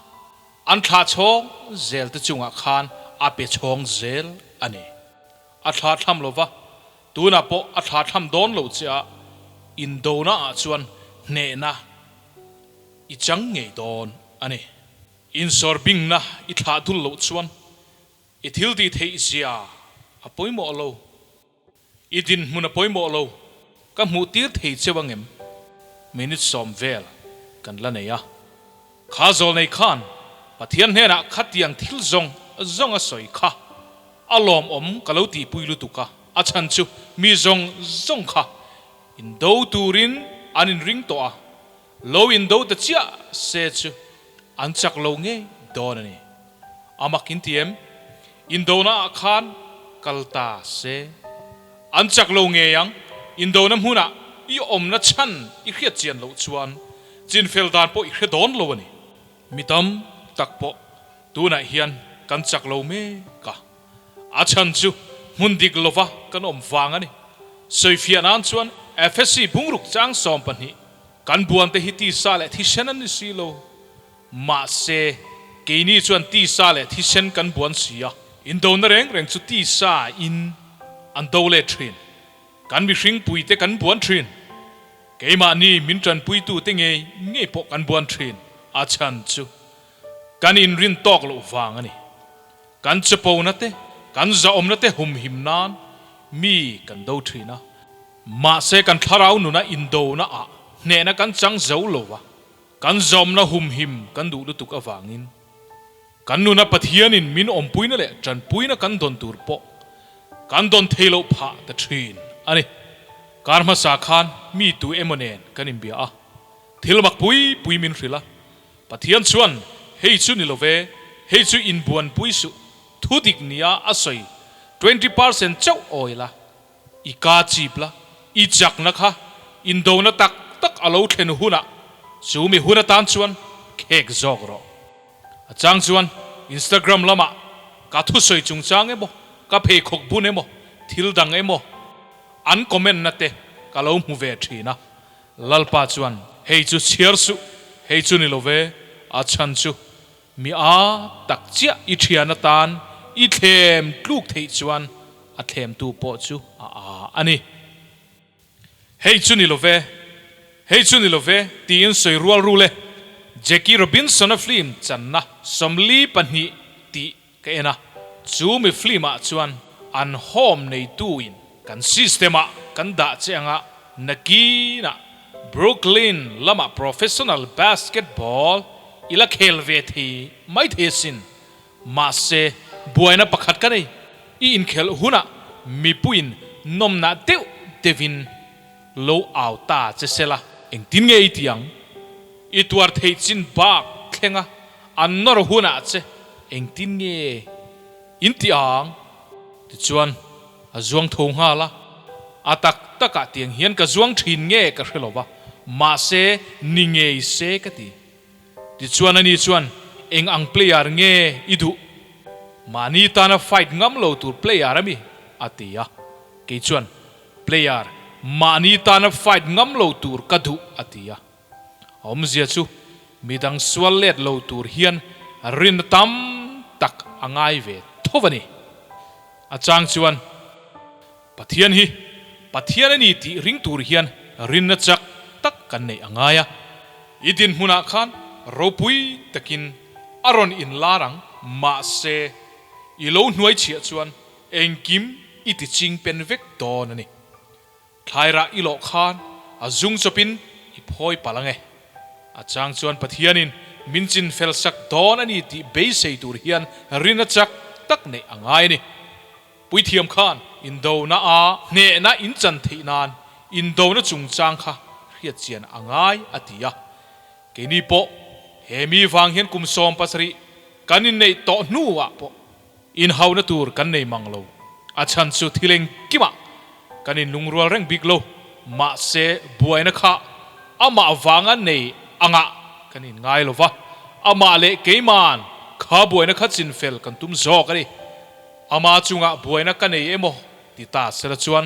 an thlah chhawng zel te chungah khan a pe chhawng zel a ni. A thlah thlam lova, tunah pawh a thlah thlam dawn lo che a, indona ah chuan hnehna i chang ngei dawn a ni. Insawr bingna i thlah dul loh chuan i thil tih theih zia a pawimawh lo, i dinhmun a pawimawh lo, ka hmuh tir thei cheu angem? Minute sawm vel kan la nei a. Kha zawl nei khan Pathian hnenah khatiang thil zawng zawng a sawi kha a lawmawm ka lo tihpui lutuk a, a chhan chu mi zawng zawng kha indo turin an inring tawh a, Lo indo ta chiah se chu an chak lo ngei dawn a ni. A mak in ti em? Indona ah khan kal ta se an chak lo ngei ang. Indona hmunah i awmna chhan i hriat chian loh chuan chinfel dan pawh i hre dawn lo a ni. Mi tam tak pawh tunah hian kan chak lo mek a. A chhan chu hmun dik lova kan awm vang a ni. Sawifiah nan chuan Efesi bungruk chang 12 kan buan te hi tisa leh thisen an ni si lo. Mahse, keini chuan tisa leh thisen kan buan si a, indona reng reng chu tisa in an do let thin. Kan mihring puite kan buan thin. Keimahni min tanpuitute ngei ngei pawh kan buan thin. A chhan chu kan inrin tawk loh vang a ni. Kan chapona te, kan zahawmna te humhim nan mi kan do thin a. Mahse kan thlarau nuna indona ah hnehna kan chang zo lo a, kan zawmna humhim kan duh lutuk avangin kan nuna Pathianin min awmpuina leh tanpuina kan dawn tur pawh kan dawn thei loh phah ta thin a ni. Kar hmasa khan mi tu emaw nen kan inbia a, thil mak pui pui min hrilh a, Pathian chuan, Hei chu ni lo ve, hei chu inbuanpui suh, thu dik nia a sawi 20% chauh awi la, i ka chip la. I chakna kha indona tak tak a lo thlen hunah chu mi hun atan chuan khek zawk rawh. A chang chuan Instagram lamah ka thusawi chungchang emaw, ka pheikhawk bun emaw, thil dang emaw an comment na te ka lo hmu ve thin a. Lalpa chuan hei chu chhiar suh, hei chu ni lo ve, a chhan chu Mi a tak chiah i thian atan i thlem tluk theih chuan a thlemtu pawh chu a a a ni. Hei chu ni lo ve, hei chu ni lo ve tiin sawi rual rul e. Jackie Robinson-a film channa 42 tih ka en a, chu mi film-ah chuan an home neituin kan system-ah kan dah che anga nakinah Brooklyn lamah professional basketball i la khel ve thei mai thei asin. Mahse, buaina pakhat ka nei, i inkhelh hunah mipuiin nawmnah deuh deuhin lo au ta che sela. Engtin nge i ti ang? I tuar theih chin bak thlenga an nawr hunah che engtin nge in ti ang? Tichuan, a zuang tho nghal a, a tak takah tiang hian ka zuang thin nge ka hre lo va, mahse ni ngei se ka ti. Tichuan ani chuan, Eng ang player nge i duh? Mahni tana fight ngam lo tur player ami? a ti a. Kei chuan, Player mahni tana fight ngam lo tur ka duh a ti a. A awmzia chu midang sual let lo tur hian rinna tam tak a ngai ve tho a ni. A chang chuan Pathian hi Pathian a ni tih ring tur hian rinna chak tak kan neih a ngai a. I dinhmunah khan ropui takin a rawn inlar ang, mahse i lo hnuai chhiah chuan engkim i ti ching pen vek dawn a ni. Thlairah i lawh khan a zung chawpin i phawi palh ang e. A chang chuan Pathianin min chin fel sak dawn a ni tih beisei tur hian rin a chak tak neih a ngai a ni. Puithiam khan indona a hnehna in chan theih nan indona chungchang kha hriatchian a ngai a ti a. Keini pawh he mi vang hian kum 17 kan inneih tawh hnuah pawh Inhauna tur kan nei mang lo. A chhan chu thil engkimah kan inlungrual reng bik lo. Mahse, buaina kha amah vanga nei angah kan inngai lo va, amah leh keiman kha buaina kha chinfel kan tum zawk a ni. Ama chungah buaina ka nei emaw ti ta sela chuan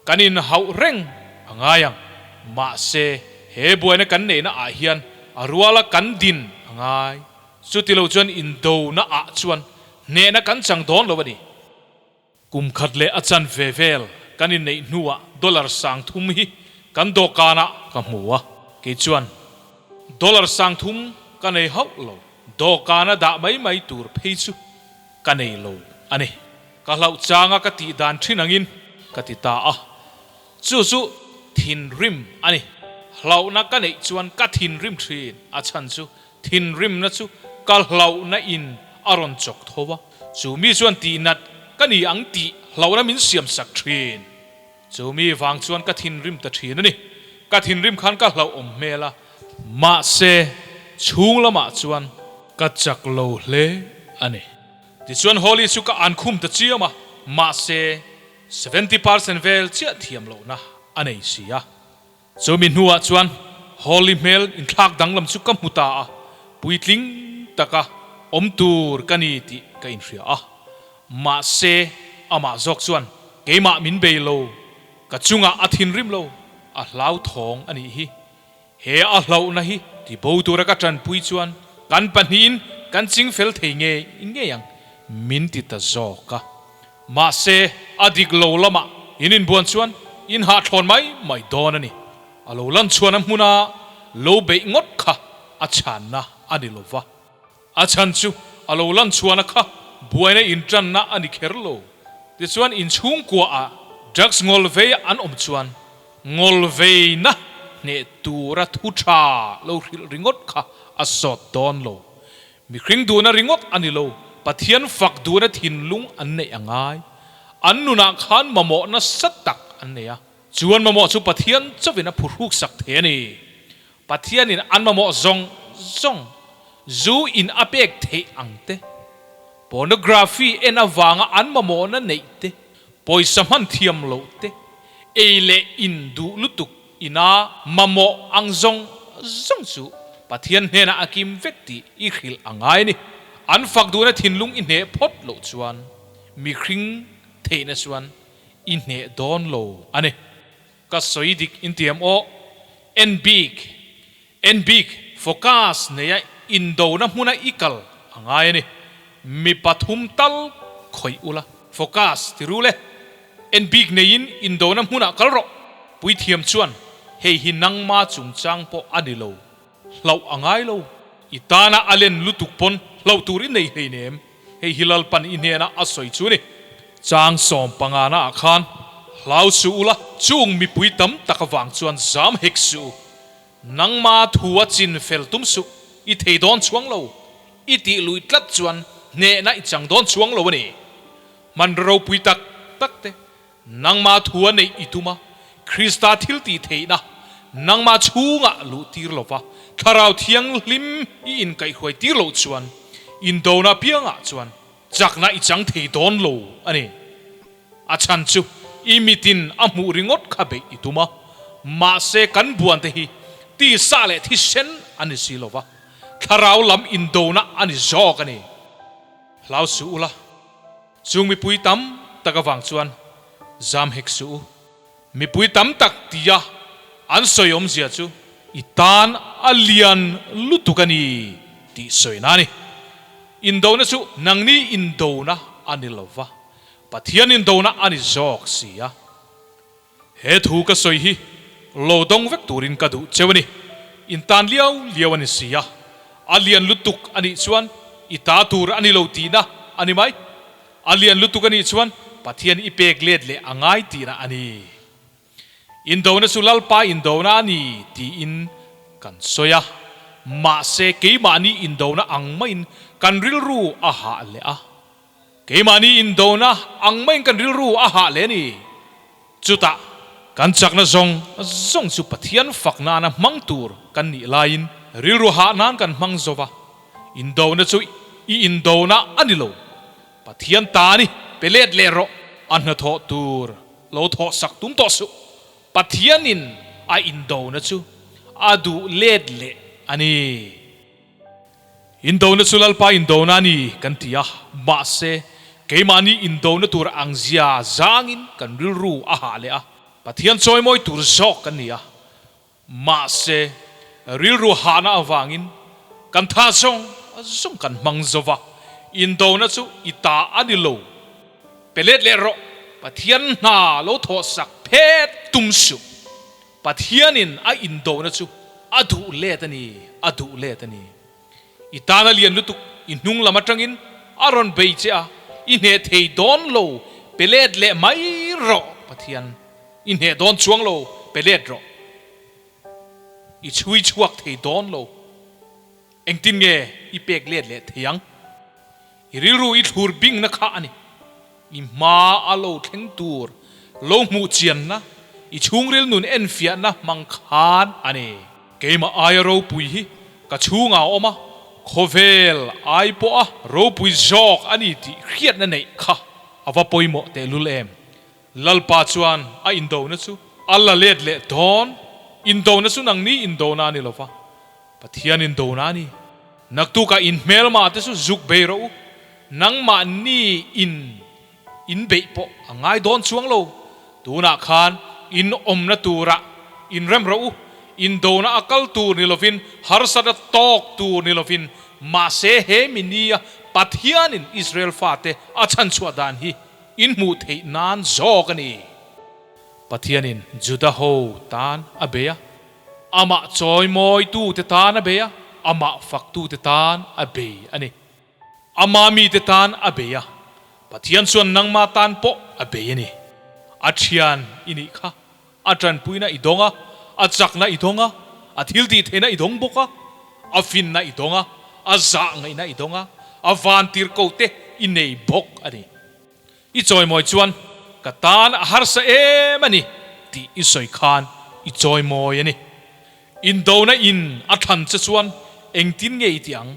kan inhauh reng a ngai ang. Mahse, he buaina kan neihna ah hian a ruala kan din a ngai. Chuti lo chuan indona ah chuan hnehna kan chang dawn lo a ni. Kum khat leh a chan ve vel kan inneih hnuah dollar 3000 hi kan dawhkanah ka hmu a, kei chuan dollar 3000 ka nei hauh lo, dawhkana dah mai mai tur phei chu ka nei lo a ni. Ka hlauh changa ka tih dan thin angin ka ti ta a, Chu chu thinrim a ni. Hlauhna ka neih chuan ka thinrim thin. A chhan chu thinrimna chu ka hlauhna in a rawn chawk tho a. Chu mi chuan tihnat ka ni ang tih hlauhna min siam sak thin. Chu mi vang chuan ka thinrim ta thin a ni. Ka thinrim khan ka hlauh awm hmel a. Mahse, chhung lamah chuan ka chak lo hle a ni. Tichuan Holly chu ka ankhum ta chiam a, mahse, 70% vel chiah thiam lohna a nei si a. Chumi hnuah chuan Holly hmel inthlak danglam chu ka hmu ta a, puitling taka awm tur ka ni tih ka inhria a. Mahse, amah zawk chuan keimah min bei lo, ka chungah a thinrim lo, a hlauthawng a nih hi. He a hlauhna hi ti bo tura ka tanpui chuan kan pahnihin kan ching fel thei ngei ngei ang min ti ta zawk a. Mahse, a dik lo lamah in inbuan chuan in hahthlawn mai mai dawn a ni. A lo lan chhuan a hmuna lo beih ngawt kha a chhanna a ni lo va. A chhan chu a lo lan chhuahna kha buaina intanna a ni kher lo. Tichuan inchhungkuaah drugs ngawl vei an awm chuan ngawl veina hneh tura thu tha lo hrilh ringawt kha a sawt dawn lo. Mihring duhna ringawt a ni lo, Pathian fak duhna thinlung an neih a ngai. An nunah khan mamawh nasa tak an nei a, chu an mamawh chu Pathian chauhin a phuhruk sak thei a ni. Pathianin an mamawh zawng zawng zu in a pek theih ang te, pornography en avanga an mamawhna neih te, pawisa hman thiam loh te, Ei leh in duh lutuk ina mamawh ang zawng zawng chu Pathian hnenah a kim vek tih i hrilh a ngai a ni. An fak duhna thinlung i hneh phawt loh chuan mihring theihna chuan i hneh dawn lo a ni. Ka sawi dik intiam aw. En bik, en bik, focus neia indona hmuna i kal a ngai a ni. Mi pathum tal khawih ula, focus ti ru le. En bik neiin indona hmunah kal rawh. Puithiam chuan hei hi nangma chungchang pawh a ni lo, hlauh a ngai lo. I tana a len lutuk pawn hlauh tur i nei hleinem. Hei hi Lalpan i hnena a sawi chu ni. Chang 15 ah khan hlau suh ula, chung mipui tam tak avang chuan zam hek suh u. Nangma thu a chin fel tum suh, i thei dawn chuang lo. I tih lui tlat chuan hnehna i chang dawn chuang lo a ni. Hman ropui tak tak te, nangma thu a neih i tum a, Krista thil tih theihna nangma chhungah luh tir lo va, Thlarau Thianghlim i inkaihhruai tir loh chuan indona piangah chuan chakna i chang thei dawn lo a ni. A chhan chu i mitin a hmuh ringawt kha beih i tum a, mahse kan buante hi tisa leh thisen a ni si lo va, Thlarau lam indona a ni zawk a ni. Hlau suh ula, chung mipui tam tak avang chuan zam hek suh u. Mipui tam tak tia an sawi awmzia chu i tan a lian lutuk a ni tih sawina a ni. Indona chu nangni indona a ni lo va, Pathian indona a ni zawk si a. He thu ka sawi hi lo dawng vek turin ka duh cheu a ni. In tan liau liau a ni si a, a lian lutuk a nih chuan i ta tur a ni lo tihna a ni mai. A lian lutuk a nih chuan Pathian i pek let leh a ngai tihna a ni. Indona chu Lalpa indona a ni tiin kan sawi a, mahse keimahni indona ang maiin kan rilru a hah leh a. Keimahni indona ang maiin kan rilru a hah leh a ni. Chutah kan chakna zawng zawng chu Pathian fak nana hmang tur kan nih laiin rilru hah nan kan hmang zo va, indona chu i indona a ni lo. Pathian ta a ni, pe let leh rawh. A hnathawh tur lo thawh sak tum tawh suh. Pathianin a indona chu a duh let leh a ni. Indona chu Lalpa indona a ni kan ti a, mahse keimahni indona tur ang zia zangin kan rilru a hah leh a, Pathian chawimawi tur zawk kan ni a, mahse rilru hahna avangin kan tha zawng zawng kan hmang zo va, indona chu i ta a ni lo, pe let leh rawh, Pathian hna lo thawhsak phet tum suh. Pathianin a indona chu a duh let a ni, a duh let a ni. I tan a lian lutuk, i hnung lam atangin a rawn bei che a, i hneh thei dawn lo, pe let leh mai rawh Pathian, i hneh dawn chuang lo, pe let rawh. I chhui chhuak thei dawn lo, engtin nge i pek let leh thei ang? I rilru i thlur bingna kha a ni. I hma a lo thleng tur lo hmuh chianna, i chhungril nun enfiahna hmang khan a ni. Keimah aia ropui hi ka chhungah a awm a, khawvel ai pawha ropui zawk a ni tih hriatna neih kha a va pawimawh tehlul em. Lalpa chuan a indona chu a la let leh dawn. Indona chu nangni indona a ni lova, Pathian indona a ni. Naktukah in hmelma te chu zuk bei rawh u, nangmahni in in beih pawh a ngai dawn chuang lo. Tunah khan in awmna turah in rem rawh u, indona a kal tur ni lovin, harsatna tawk tur ni lovin, mahse he mi nia Pathianin Israel fate a chhanchhuah dan hi in hmuh theih nan zawk a ni. Pathianin Juda ho tan a bei a, amah chawimawitute tan a bei a, amah faktute tan a bei a ni. Ama mite tan a bei a, Pathian chuan nangma tan pawh a bei a ni. A thian i nih kha, a tanpuina i dawng a, a chakna i dawng a, a thiltih theihna i dawng bawk a, a finna i dawng a, a zah ngaihna i dawng a, a vantir ko te i nei bawk a ni. I chawimawi chuan ka tan a harsa em a ni tih i sawi khan i chawimawi a ni. Indona in a thlan che chuan engtin nge i tih ang?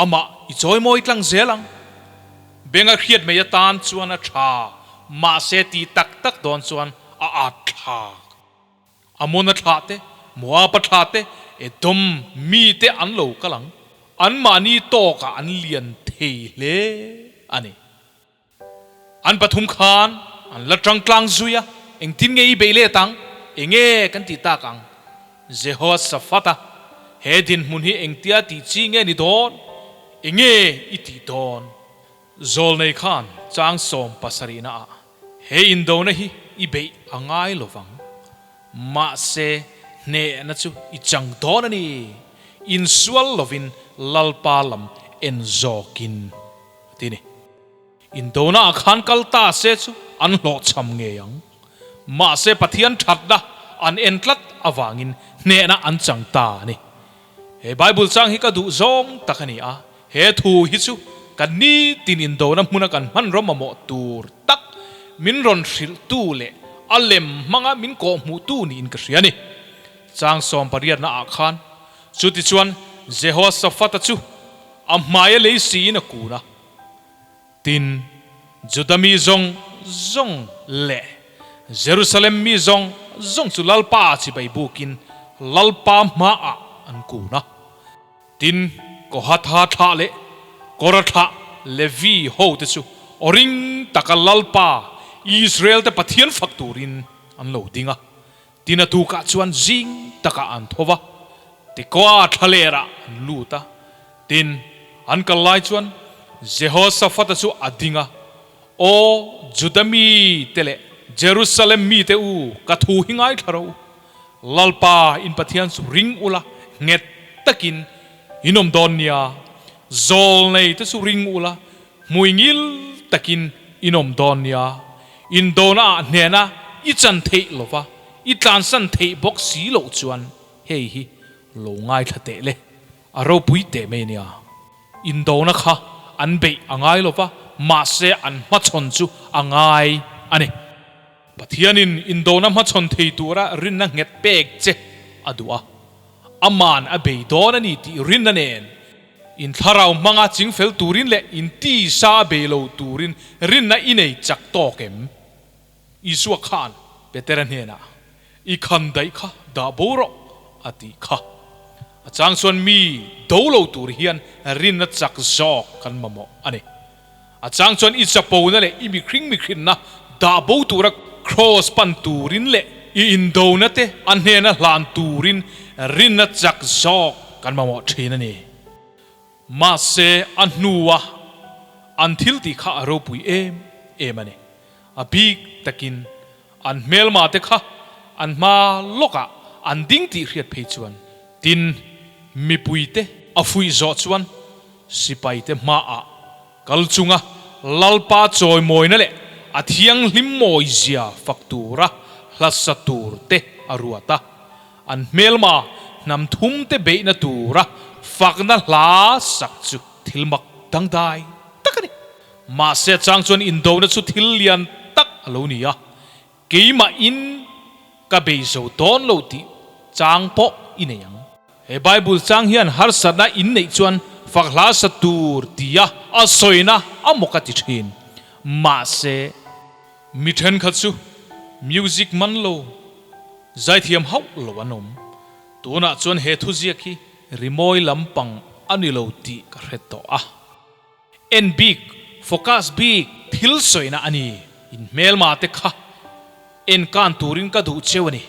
Amah i chawimawi tlang zel ang. Benga hriat mai atan chuan a tha, mahse tih tak tak dawn chuan a at thlak. thlak. Amona thlah te, Moaba thlah te, Edom mite an lo kal ang. Anmahni tawkah an lian thei hle a ni. An pathum khan an la tangtlang zui a, Engtin nge i beih let ang? Enge kan tih tak ang? Jehoshaphat-a, He dinhmun hi engtia tih chi nge ni dawn? Enge i tih dawn? Zawlnei khan chang 70 naah he indona hi i beih a ngai lo vang. Mahse, hnehna chu i chang dawn a ni. Insual lovin Lalpa lam en zawkin a ti ni. Indona ah khan kal ta se chu an hlawhchham ngei ang. Mahse Pathian thatna an en tlat avangin hnehna an chang ta a ni. He Bible chang hi ka duh zawng tak a ni a, he thu hi chu kan nitin indona hmuna kan hmanraw mamawh tur tak min rawn hrilhtu leh a lem hmanga min kawhhmuhtu niin ka hria a ni. Chang 80 ah khan chutichuan Jehoshaphat-a chu a hmaia lei siin a kun a. Tin, Juda mi zawng zawng leh Jerusalem mi zawng zawng chu Lalpa chibai bukin Lalpa hmaah an kun a. Tin, Kohatha thlah leh Kora thlah Levi hote chu aw ring taka Lalpa, Israel-te Pathian fak turin an lo ding a. Tin a tukah chuan zing takah an tho va, Tekoa thlalerah an lut a. Tin, an kal lai chuan Jehoshaphat-a chu a ding a, Aw Juda mite leh Jerusalem mite u, ka thu hi ngaithla rawh u. Lalpa in Pathian chu ring ula, nghet takin in awm dawn nia. Zawlnei te chu ring ula, Hmui ngil takin in awm dawn nia, indona ah hnena i chan theih lova i tlansan theih bawk si loh chuan hei hi lo ngaithla teh le, a ropui teh mai nia. Indona kha an beih a ngai lova, mahse an hmachhawn chu a ngai a ni. Pathianin indona hmachhawn thei tura rinna nghet pek che a duh a, aman a bei dawn a ni tih rinna nen in thlarau hmanga chingfel turin leh in tisa a bei lo turin rinna i nei chak tawk em? Isua khan Petera hnenah, I khan daih kha dah bo rawh a tih kha. A chang chuan mi do lo tur hian rinna chak zawk kan mamawh a ni. A chang chuan i chapona leh i mihring mihrinna dah bo tura kraws pan turin leh i indona te a hnena hlan turin rinna chak zawk kan mamawh thin a ni. Mahse a hnua an thil tih kha a ropui em em a ni. A bik takin an hmelma te kha an hma lawkah an ding tih hriat phei chuan tin mipuite a fuih zawh chuan Sipaite hmaah kal chunga Lalpa chawimawina leh a thianghlim mawizia fak tura hlasa turte a ruat a, an hmelma hnam thumte beihna tura fakna hla sak chu thil mak dangdai tak a ni. Mahse a chang chuan indona chu thil lian tak a lo ni a, Keimahin ka bei zo dawn lo tih chang pawh i nei ang. He Bible chang hian harsatna in neih chuan fak hla sa tur tia a sawina a maw ka ti thin. Mahse, mi thenkhat chu music man lo, zaithiam hauh lo an awm. Tunah chuan he thuziak hi rimawi lampang a ni lo tih ka hre tawh a. En bik, focus bik, thil sawina a ni. In hmelma te kha en kan turin ka duh cheu a ni.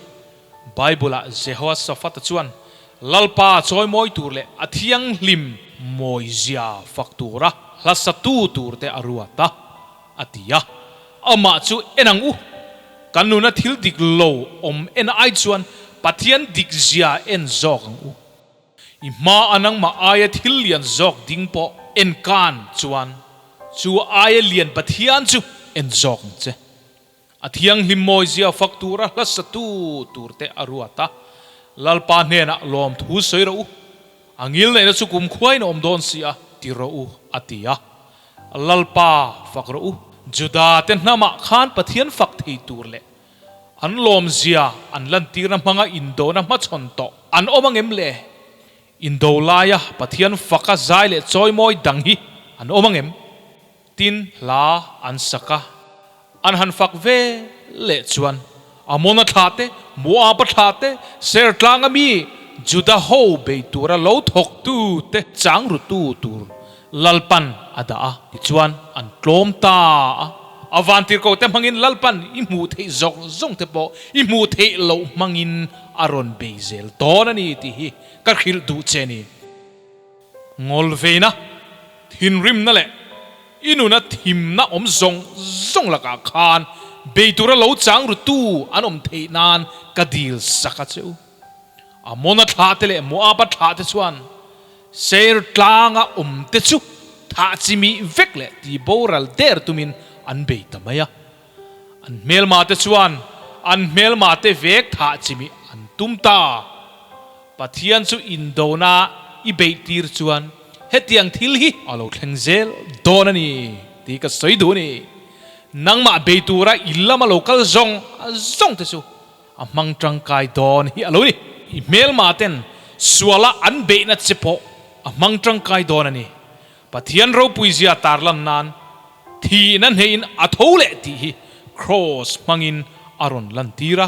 Bible-ah Jehoshaphat-a chuan Lalpa chawimawi tur leh a thianghlim mawizia fak tura hlasatu turte a ruat a, a ti a. Amah chu en ang u, kan nuna thil dik lo awm en ai chuan Pathian dikzia en zawk ang u. I hma a nangmah aia thil lian zawk ding pawh en kan chuan chu aia lian Pathian chu en zawk ang che. A thianghlim mawizia fak tura hla satu turte a ruat a, Lalpa hnenah lawmthu sawi rawh u, a ngilneihna chu kumkhuain a awm dawn si a ti rawh u a ti a. Lalpa fak rawh u, Juda te hnamah khan Pathian fak thei tur leh An lawmzia an lantirna hmanga indona hmachhawn tawh an awm angem le? Indo laia Pathian faka zai leh chawimawi dang hi an awm angem? Tin, hla an sak a, an han fak ve leh chuan Amona thlah te, Moaba thlah te, Ser tlanga mi Juda ho bei tura lo thawktu te chang rutu tur Lalpan a dah a, tichuan an tlawm ta a. A vantirhkohte hmangin Lalpan i hmuh theih zawng zawng te pawh i hmuh theih loh hmangin a rawn bei zel dawn a ni tih hi ka hrilh duh che ni. Ngawlveina, thinrimna leh i nuna thimna awm zawng zawng lakah khan bei tura lo chang rutu an awm theih nan ka dil sak a che u. Amona thlah te leh Moaba thlah te chuan Seir tlanga awm te chu thah chimih vek leh ti boral der tumin an bei ta mai a. An hmelma te chuan an hmelma te vek thah chimih an tum ta. Pathian chu indona i beih tir chuan hetiang thil hi a lo thleng zel dawn a ni tih ka sawi duh a ni. Nangmah bei tura i lama lo kal zawng zawng te chu A hmang tangkai dawn hi a lo ni. I hmelma ten suala an beihna che pawh a hmang tangkai dawn a ni. Pathian ropuizia tarlan nan thihna hneihin a tho leh tih hi Kraws hmangin a rawn lantir a.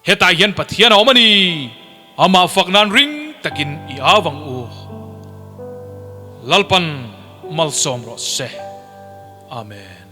Hetah hian Pathian a awm a ni. Amah fak nan ring takin i au ang u. Lalpan malsawm rawh se. Amen.